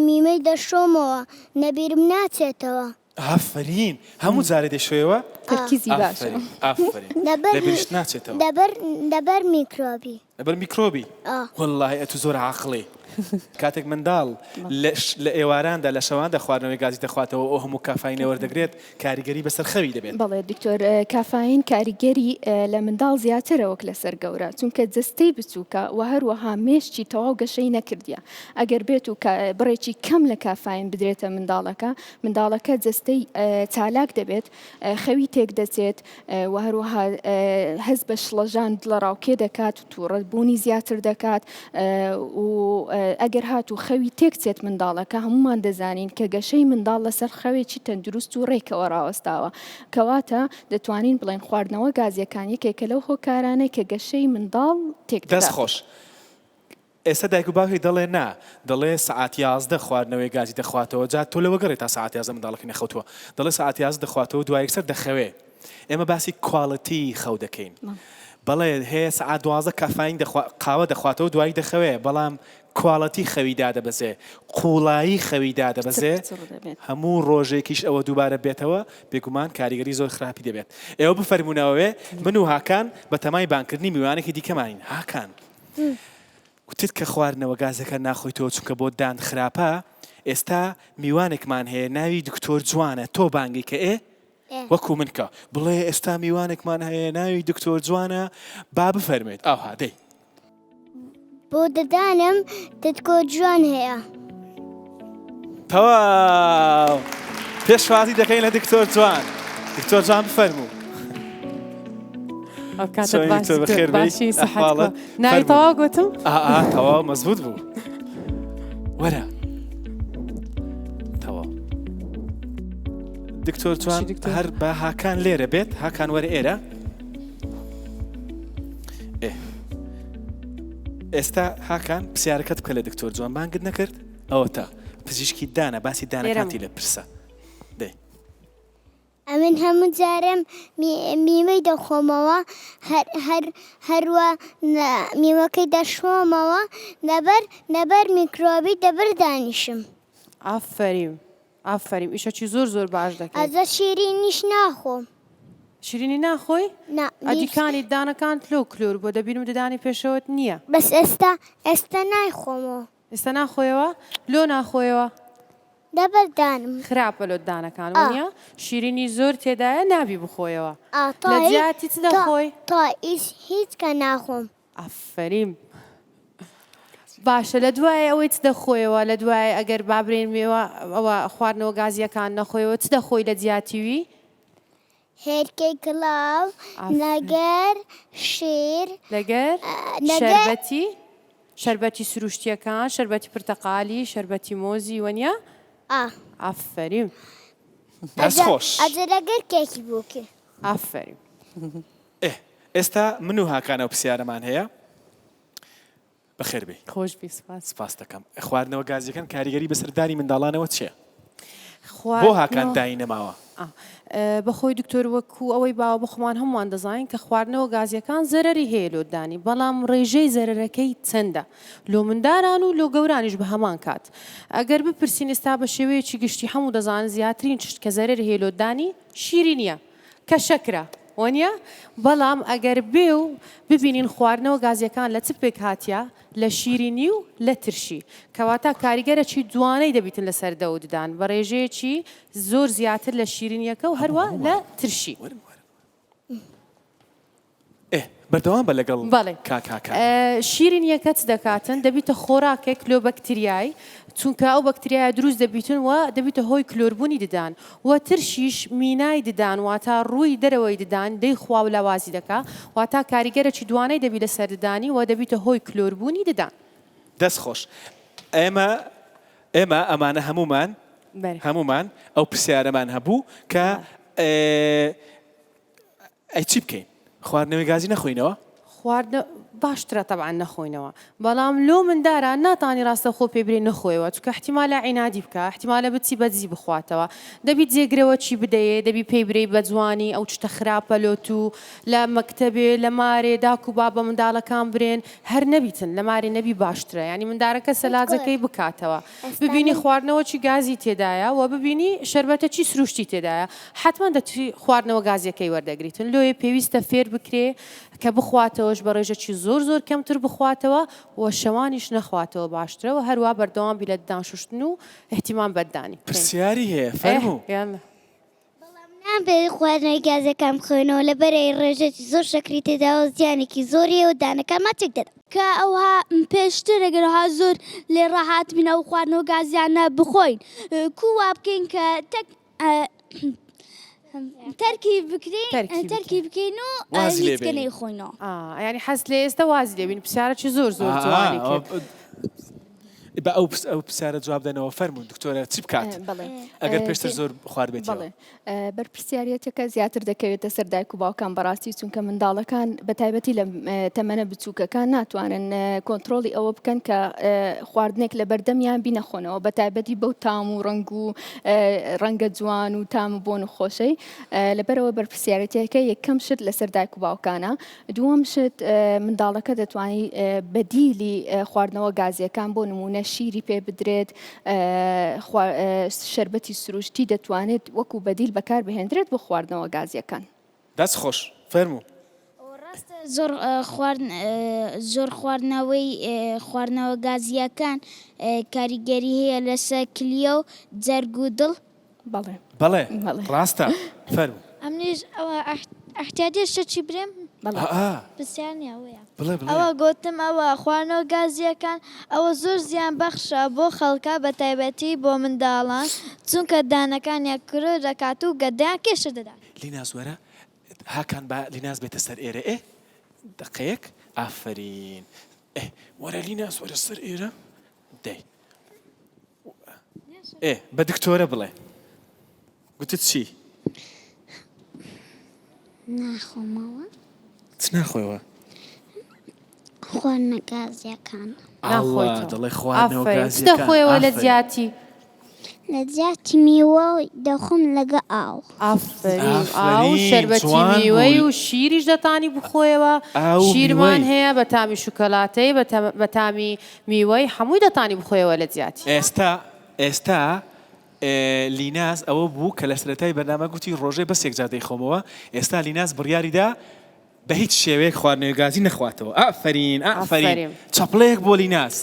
میمەی دەشۆمەوە نەبیرم ناچێتەوە. ئافەرین هەموو جارێ دەیشۆیەوە؟ تەرکیزی باشە. ئافەرین ئافەرین لەبەر لەبیرشت ناچێتەوە. لەبەر لەبەر میکرۆبی. لەبەر میکرۆبی؟ ئا. وەڵاهی ئەتوو زۆر عاقڵی. کاتێک منداڵ لە لە ئێواراندا لە شەواندا خواردنەوەی گازی دەخواتەوە ئەو هەموو کافاینە وەردەگرێت کاریگەری بەسەر خەوی دەبێت. بەڵێ دکتۆر کافاین کاریگەری لە منداڵ زیاترە وەک لەسەر گەورە چونکە جەستەی بچووکە و هەروەها مێشکی تەواو گەشەی نەکردیە ئەگەر بێت و بڕێکی کەم لە کافاین بدرێتە منداڵەکە منداڵەکە جەستەی چالاک دەبێت خەوی تێکدەچێت و هەروەها هەست بە شڵەژان دڵەڕاوکێ دەکات و تووڕە بوونی زیاتر دەکات و ئەگەر هاتوو خەوی تێکچێت منداڵەکە هەمومان دەزانین کە گەشەی منداڵ لەسەر خەوێکی تەندروست و ڕێکەوە ڕاوەستاوە کەواتە دەتوانین بڵێن خواردنەوە گازیەکان یەکێکە لەو هۆکارانەی کە گەشەی منداڵ دەست تێکدەدات. خۆش. ئێستا دایک و باوکێک دەڵێ نا دەڵێ سەعات 11 خواردنەوەی گازی دەخواتەوە جا تۆ لەوە گەڕێ تا سەعات 11 منداڵەکەی نەخەوتووە دەڵێ سەعات 11 دەخواتەوە دوای یەکسەر دەخەوێ ئێمە باسی quality خەو دەکەین بەڵێ هەیە سەعات 12 کافاین دەخوا قاوە دەخواتەوە دوایی دەخەوێ بەڵام quality خەوی دادەبەزێ قوڵایی خەوی دادەبەزێ هەموو ڕۆژێکیش ئەوە دووبارە بێتەوە بێگومان کاریگەری زۆر خراپی دەبێت ئێوە بفەرمونەوەێ من و هاکان بەتەمای بانکردنی میوانێکی دیکەمانین هاکان وتت کە خواردنەوە گازەکە ناخۆیتەوە چونکە بۆ دان خراپە ئێستا میوانێکمان هەیە ناوی دکتۆر جوانە تۆ بانگی کە ئێ. وەکو من کە بڵێ ئێستا میوانێکمان هەیە ناوی دکتۆر جوانە با بفەرمێت ئاوها دەی. بۆ ددانم دکتۆر جوان هەیە. تەواو پێشوازی دەکەین لە دکتۆر جوان دکتۆر جوان بفەرموو. ئەو کاتت باش دکتۆر باشی سەحەت ناوی تەواو گوتم ئا تەواو مەزبوط بوو وەرە تەواو دکتۆر جوان هەر بە هاکان لێرە بێت هاکان وەرە ئێرە ئێستا هاکان پرسیارەکەت بکە لە دکتۆر جوان بانگت نەکرد ئەوەتا پزیشکی دانە باسی دانەکانتی لە پرسە دەی ئەمن هەموو جارێم میوەی دەخۆمەوە هەر هەروە میوەکەی دەشۆمەوە لەبەر لەبەر میکرۆبی دەبر دانیشم. ئافەریم ئافەریم ئیشەکی زۆر زۆر باش دەکەی. ئەجە شیرینیش ناخۆم. شیرینی ناخۆی؟ نا. ئەدی کانی ددانەکانت لۆ کلۆر بووە دەبینم ددانی پێشەوەت نییە. بەس ئێستا ئێستا نایخۆمەوە. ئێستا ناخۆیەوە؟ لۆ ناخۆیەوە؟ لەبەر دانم. خراپە لۆ ددانەکان وەنیە؟ شیرینی زۆر تێدایە نابی بخۆیەوە. لە جیاتی چ دەخۆی؟ تا ئیس هیچ کە ناخۆم. ئافەریم. باشە لە دوای ئەوەی چ دەخۆیەوە لە دوای ئەگەر با برێن مێوە ئەوە خواردنەوە گازیەکان نەخۆیەوە چ دەخۆی لە جیاتی وی؟ هێلکەی گڵاو لەگەر شیر. لەگەر شەربەتی شەربەتی سروشتیەکان شەربەتی پرتەقالی شەربەتی مۆزی وەنیە؟ ئا. ئافەریم. دەست خۆش. ئەجە لەگەر کێکی بووکێ. ئافەریم. ئێ ئێستا من و هاکان ئەو پرسیارەمان هەیە بەخێر بێی. خۆش بی سپاس. سپاست دەکەم. خواردنەوە گازیەکان کاریگەری بەسەر دانی منداڵانەوە چیە؟ بۆ هاکان دانی نەماوە؟ بەخۆی دکتۆر وەکو ئەوەی باوە بەخۆمان هەمووان دەزانین کە خواردنەوە گازیەکان زەرەری هەیە لۆ دانی بەڵام ڕێژەی زەرەرەکەی چەندە لۆ منداران و لۆ گەورانیش بە هەمان کات ئەگەر بپرسین ئێستا بە شێوەیەکی گشتی هەموو دەزانن زیاترین چشت کە زەرەری هەیە لۆ دانی شیرینیە کە شەکرە وەنیە؟ بەڵام ئەگەر بێ و ببینین خواردنەوە گازیەکان لە چ پێکهاتیە لە شیرینی و لە ترشی کەواتە کاریگەرەکی دوانەی دەبیتن لەسەر دەو ددان بە ڕێژەیەکی زۆر زیاتر لە شیرینیەکە و هەروا لە ترشی. ئێ بەردەوام بە لەگەڵ بەڵێ کاک هاکان. شیرینیەکە چ دەکاتن دەبیتە خۆراکێک لۆ بەکتریای چونکە ئەو بەکتریایە دروست دەبیتن و دەبیتە هۆی کلۆربوونی ددان و ترشیش مینای ددان واتا ڕووی دەرەوەی ددان دەیخوا و لاوازی دەکا واتا کاریگەرەکی دوانەی دەبی لەسەر ددانی و دەبیتە هۆی کلۆربوونی ددان. دەست خۆش ئێمە ئێمە ئەمانە هەموومان هەموومان ئەو پرسیارەمان هەبوو کە ئەی چی بکەین خواردنەوەی گازی نەخۆینەوە؟ خواردنە باشترە تەبعەن نەخۆینەوە بەڵام لۆ مندارە ناتانی ڕاستەوخۆ پێ برێی نەخۆیەوە چونکە احتیمالە عینادی بکا احتیمالە بچی بەدزی بخواتەوە دەبی جێگرەوە چی بدەیێ دەبی پێی برێی بەجوانی ئەو چتە خراپە لۆ تو لە مەکتەبێ لە مارێ داک و باب بە منداڵەکان برێن هەر نەبیتن لە مارێ نەبی باشترە یانی مندارەکە سەلاجەکەی بکاتەوە ببینی خواردنەوە چی گازی تێدایە و ببینی شەربەتە چی سروشتی تێدایە حەتمەن دەچی خواردنەوە گازیەکەی وەردەگریتن لۆیە پێویستە فێر بکرێ کە بخواتەوەش بە ڕێژەکی زۆر زۆر کەمتر بخواتەوە و شەوانیش نەخواتەوە باشترە و هەروا بەردەوام بی لە ددان شوشتن و ئیهتیمام بە ددانی بکەین. پرسیاری هەیە فەرموو. یالا. بەڵام نابێت خواردنەوەی گازەکان بخۆینەوە لەبەرئەوەی ڕێژەکی زۆر شەکری تێدایە و زیانێکی زۆری هەیە و دانەکانمان تێک دەدات. کە ئەوها پێشتر ئەگەر ئەوها زۆر لێ ڕاهاتبین ئەو خواردنەوە گازیانە بخۆین کوو وا بکەین کە تەک تەرکی بکرین تەرکی بکەین و وازی لێ هیچ کە بێنین. نەیخۆینەوە. ئا یانی حەز لێ ئێستا وازی لێ بین پرسیارەکی زۆر زۆر جوانی کرد. بە ئەو ئەو پرسیارە جواب دەنەوە فەرموون دکتۆرە چی بکات بەڵێ ئەگەر پێشتر زۆر خواردبێتیەوە؟ بەڵێ بەرپرسیاریەتەکە زیاتر دەکەوێتە سەر دایک و باوکان بەڕاستی چونکە منداڵەکان بە تایبەتی لە تەمەنە بچووکەکان ناتوانن کۆنتترۆلی ئەوە بکەن کە خواردنێک لە بەردەمیان بینەخۆنەوە بە تایبەتی بەو تام و ڕەنگ و ڕەنگە جوان و تام و بۆن و خۆشەی لەبەرەوە بەرپرسیارەتەکە یەکەم شت لەسەر دایک و باوکانە دووەم شت منداڵەکە دەتوانی بەدیلی خواردنەوە گازیەکان بۆ نمونە شیری پێ بدرێت شەربەتی سروشتی دەتوانێت وەکو بەدیل بەکار بهێندرێت بۆ خواردنەوە گازیەکان. دەست خۆش فەرموو. ڕاستە زۆر خواردن زۆر خواردنەوەی خواردنەوە گازییەکان کاریگەری هەیە لەسەر کلیە و جەرگ و دڵ؟ بەڵێ. بەڵێ ڕاستە فەرموو. ئەمنیش ئەوە ئەحتیاجیە شتەکی برێم؟ بەڵێ. ئا پرسیار نیە ئەوەیە. بڵێ بڵێ. ئەوە گۆتم ئەوە خواردنەوە گازیەکان ئەوە زۆر زیان بەخشە بۆ خەڵکا بە تایبەتی بۆ منداڵان چونکە دانەکانیان کرۆ دەکات و گەدەیان کێشە دەدات. لیناز وەرە هاکان با لیناز بێتە سەر ئێرە ئێ دەقەیەک ئافەرین ئێ وەرە لیناز وەرە سەر ئێرە دەی ئێ بە دکتۆرە بڵێ گوتت چی؟ ناخۆمەوە. چ ناخۆیەوە؟ خواردنە گازیەکان. ئەڵڵا دەڵێ خواردنەوە گازیەکان. چ دەخۆیەوە لە جیاتی؟ لە جیاتی میوە دەخۆم لەگە ئاو. ئافەرین ئاو شەربەتی میوەی و شیریش دەتانی بخۆیەوە شیرمان هەیە بە تامی شوکەلاتەی بە تامی میوەی حەمووی دەتانی بخۆیەوە لە جیاتی. ئێستا ئێستا لیناز ئەوە بوو کە لە سەرەتای بەرنامە گوتی ڕۆژێ بەس یەک جار دەیخۆمەوە ئێستا لیناز بڕیاری دا بە هیچ شێوەیەک خواردنەوەی گازی نەخواتەوە ئافەرین ئافەرین چەپڵەیەک بۆ لیناز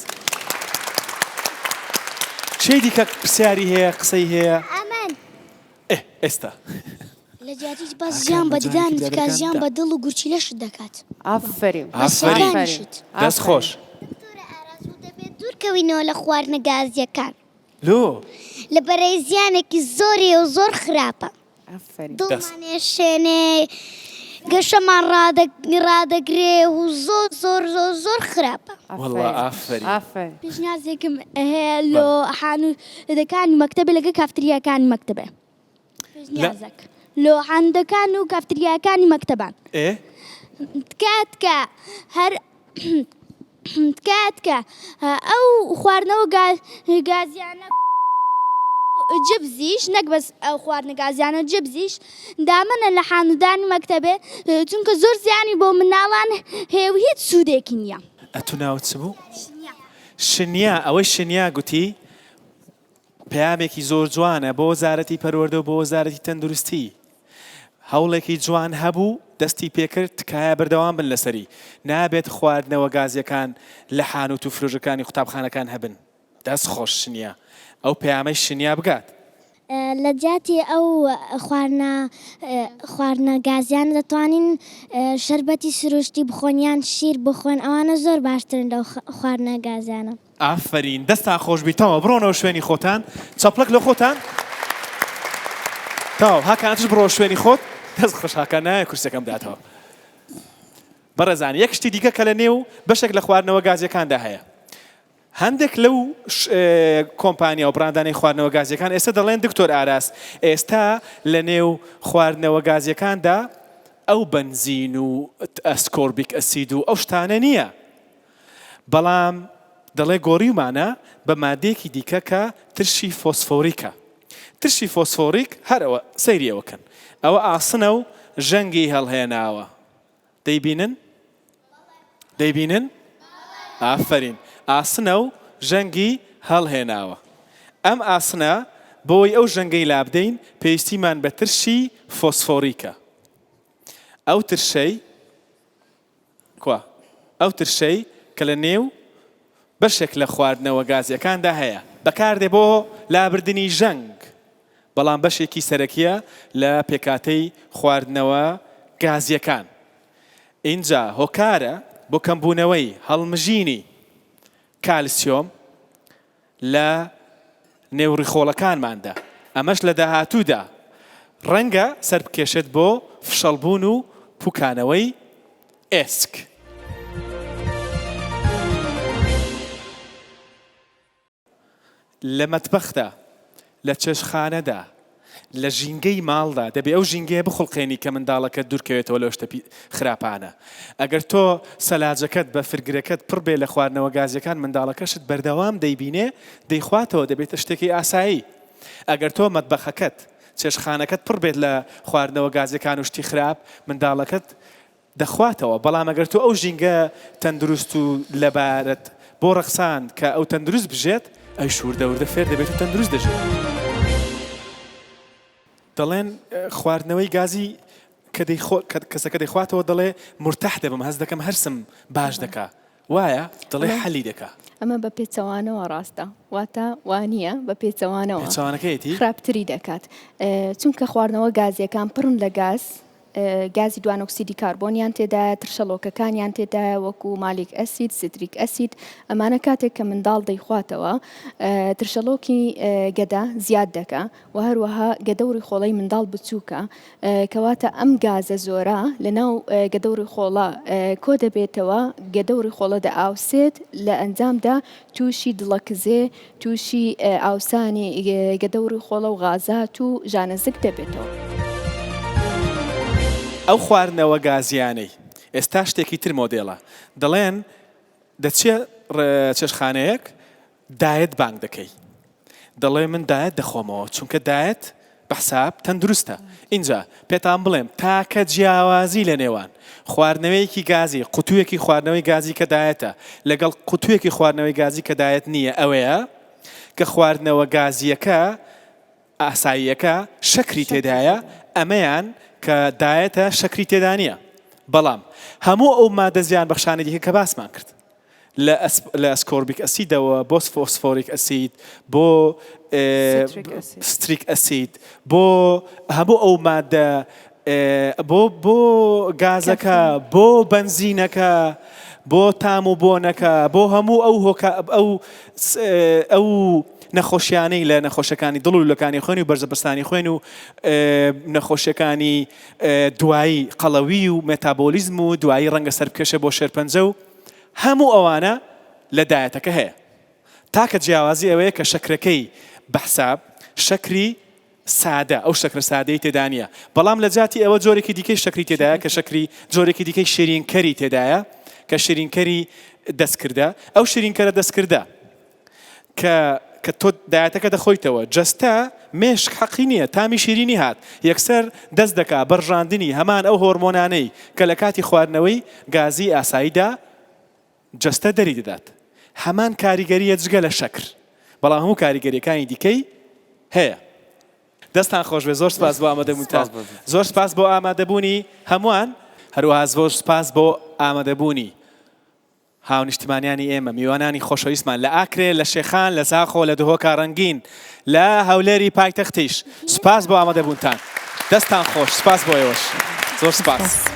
کێی دیکە پرسیاری هەیە قسەی هەیە ئەمن ئێ ئێستا لە جیاتی بەس زیان بە ددانت دەکات زیان بە دڵ و گورچیلەشت دەکات. ئافەرین ئافەرین دەست خۆش. دکتۆرە ئاراس و دەبێت دوور کەوینەوە لە خواردنە گازیەکان. لۆ؟ لەبەرئەوەی زیانێکی زۆری هەیە و زۆر خراپە. دڵمان ئێشێنێ گەشەمان ڕادەگرێ و زۆر زۆر زۆر زۆر خراپە. وەڵا ئافەرین. پێشنیازێکم هەیە لۆ حانوتەکانی مەکتەبێ لەگە کافتریاکانی مەکتەبێ. پێشنیازێک لۆ حانوتەکان و کافتریاکانی مەکتەبان. ئێ؟ تکایە تکایە هەر تکایە تکایە ئەو خواردنەوە گازیانە جبزیش نەک بەس ئەو خواردنە گازیانە جبزیش دامەنە لە حانودانی مەکتەبێ چونکە زۆر زیانی بۆ مناڵان هەیە و هیچ سوودێکی نییە. ئەتوو ناوت چ بوو؟ شنیا ئەوەی شنیا گوتی پەیامێکی زۆر جوانە بۆ وەزارەتی پەروەردە و بۆ وەزارەتی تەندروستی. هەوڵێکی جوان هەبوو دەستی پێکرد تکایە بەردەوام بن لەسەری نابێت خواردنەوە گازیەکان لە حانوت و فرۆشگەکانی قوتابخانەکان هەبن دەست خۆش شنیا ئەو پەیامەی شنیا بگات. لە جیاتی ئەو خواردنە خواردنە گازیانە دەتوانین شەربەتی سروشتی بخۆن یان شیر بخۆن ئەوانە زۆر باشترن لەو خواردنە گازیانە. ئافەرین دەستان خۆشبی تەواو بڕۆنەوە شوێنی خۆتان چەپڵک لە خۆتان تەواو هاکان ئەتوش بڕۆ شوێنی خۆت دەست خۆش هاکان نایە کورسەکەم داتەوە بەڕێزان یەک شتی دیکە کە لە نێو بەشێک لە خواردنەوە گازیەکاندا هەیە هەندێک لەو کۆمپانیا و بڕاندانەی خواردنەوە گازیەکان ئێستا دەڵێن دکتۆر ئاراس ئێستا لە نێو خواردنەوە گازیەکاندا ئەو بەنزین و ascorbic acid و ئەو شتانە نییە بەڵام دەڵێ گۆڕیومانە بە مادەیەکی دیکە کە ترشی فۆسفۆریکە. ترشی فۆسفۆریک هەر ئەوە، سەیری ئەوە کەن. ئەوە ئاسنە و ژەنگی هەڵهێناوە. دەیبینن؟ دەیبینن؟ ئافەرین. ئاسنە و ژەنگی هەڵهێناوە. ئەم ئاسنە بۆی ئەو ژەنگەی لابدەین پێویستیمان بە ترشی فۆسفۆریکە. ئەو ترشەی کوا ئەو ترشەی کە لە نێو بەشێک لە خواردنەوە گازیەکاندا هەیە بەکاردێ بۆ لابردنی ژەنگ، بەڵام بەشێکی سەرەکیە لە پێکهاتەی خواردنەوە گازیەکان، ئینجا هۆکارە بۆ کەمبوونەوەی هەڵمژینی کالسیۆم لە نێو ڕیخۆڵەکانماندا، ئەمەش لە داهاتوودا ڕەنگە سەربکێشێت بۆ فشەڵبوون و پوکانەوەی ئێسک. لە مەتبەخدا، لە چێشتخانەدا، لە ژینگەی ماڵدا دەبێ ئەو ژینگەیە بخوڵقێنی کە منداڵەکەت دوورکەوێتەوە لەو شتە خراپانە. ئەگەر تۆ سەلاجەکەت، بەفرگرەکەت پڕ بێ لە خواردنەوە گازیەکان منداڵەکەشت بەردەوام دەیبینێ دەیخواتەوە دەبێتە شتێکی ئاسایی. ئەگەر تۆ مەتبەخەکەت، چێشتخانەکەت پڕ بێت لە خواردنەوە گازیەکان و شتی خراپ منداڵەکەت دەخواتەوە، بەڵام ئەگەر تۆ ئەو ژینگە تەندروست و لەبارەت بۆ ڕەخساند کە ئەو تەندروست بژێت، ئەویش وردە وردە فێر دەبێت و تەندروست دەژێت. دەڵێن خواردنەوەی گازی کە دەیخۆ کە کەسەکە دەیخواتەوە دەڵێ مورتاح دەبم هەست دەکەم هەرسم باش دەکا وایە؟ دەڵێ حەلی دەکا. ئەمە بە پێچەوانەوە ڕاستە واتە وانییە بە پێچەوانەوە پێچەوانەکەیەتی؟ خراپتری دەکات چونکە خواردنەوە گازیەکان پڕن لە گاز گازی دوانۆکسیدی کاربۆنیان تێدایە، ترشەڵۆکەکانیان تێدایە وەکو malic acid، citric acid، ئەمانە کاتێک کە منداڵ دەیخواتەوە ترشەڵۆکی گەدە زیاد دەکا و هەروەها گەدە و ڕیخۆڵەی منداڵ بچووکە کەواتە ئەم گازە زۆرە لەناو گەدە و ڕیخۆڵە کۆ دەبێتەوە گەدە و ڕیخۆڵە دەئاوسێت لە ئەنجامدا تووشی دڵەکزێ تووشی ئاوسانی گەدە و ڕیخۆڵە و غازات و ژانەزگ دەبێتەوە. ئەو خواردنەوە گازیانەی ئێستا شتێکی تر مۆدێلە دەڵێن دەچیە چێشتخانەیەک diet بانگ دەکەی دەڵێ من diet دەخۆمەوە چونکە diet بە حساب تەندروستە ئینجا پێتان بڵێم تاکە جیاوازی لە نێوان خواردنەوەیەکی گازی قوتوویەکی خواردنەوەی گازی کە diet ە لەگەڵ قوتوویەکی خواردنەوەی گازی کە diet نییە ئەوەیە کە خواردنەوە گازییەکە ئاساییەکە شەکری تێدایە ئەمەیان کە diet ە شەکری تێدا نییە بەڵام هەموو ئەو مادە زیانبەخشانەی دیکە کە باسمان کرد لە لە ascorbic acid ەوە بۆ phosphoric acid بۆ citric acid بۆ هەموو ئەو مادە بۆ بۆ گازەکە بۆ بەنزینەکە بۆ تام و بۆنەکە بۆ هەموو ئەو هۆکا ئەو ئەو نەخۆشیانەی لە نەخۆشەکانی دڵ و لولەکانی خوێن و بەرزەپەستانی خوێن و نەخۆشیەکانی دوایی قەڵەوی و مێتابۆلیزم و دوایی ڕەنگە سەربکێشێ بۆ شێرپەنجە و هەموو ئەوانە لە diet ەکە هەیە تاکە جیاوازی ئەوەیە کە شەکرەکەی بە حساب شەکری سادە ئەو شەکرە سادەی تێدا نییە بەڵام لە جیاتی ئەوە جۆرێکی دیکەی شەکری تێدایە کە شەکری جۆرێکی دیکەی شیرینکەری تێدایە کە شیرینکەری دەستکردە ئەو شیرینکەرە دەستکردە کە کە تۆ diet ەکە دەخۆیتەوە جەستە مێشک حەقی نییە تامی شیرینی هات یەکسەر دەست دەکا بە ڕژاندنی هەمان ئەو هۆرمۆنانەی کە لە کاتی خواردنەوەی گازی ئاساییدا جەستە دەری دەدات هەمان کاریگەرییە جگە لە شەکر بەڵام هەموو کاریگەریەکانی دیکەی هەیە. دەستان خۆشبێ زۆر سپاس بۆ ئامادەبوونتان زۆر سپاس بۆ ئامادەبوونی هەمووان هەروەها زۆر سپاس بۆ ئامادەبوونی هاونیشتمانیانی ئێمە، میوانانی خۆشەویستمان لە ئاکرێ، لە شێخان، لە زاخۆ، لە دهۆکا ڕەنگین، لە هەولێری پایتەختیش، سوپاس بۆ ئامادەبوونتان. دەستتان خۆش، سوپاس بۆ ئێوەش. زۆر سوپاس.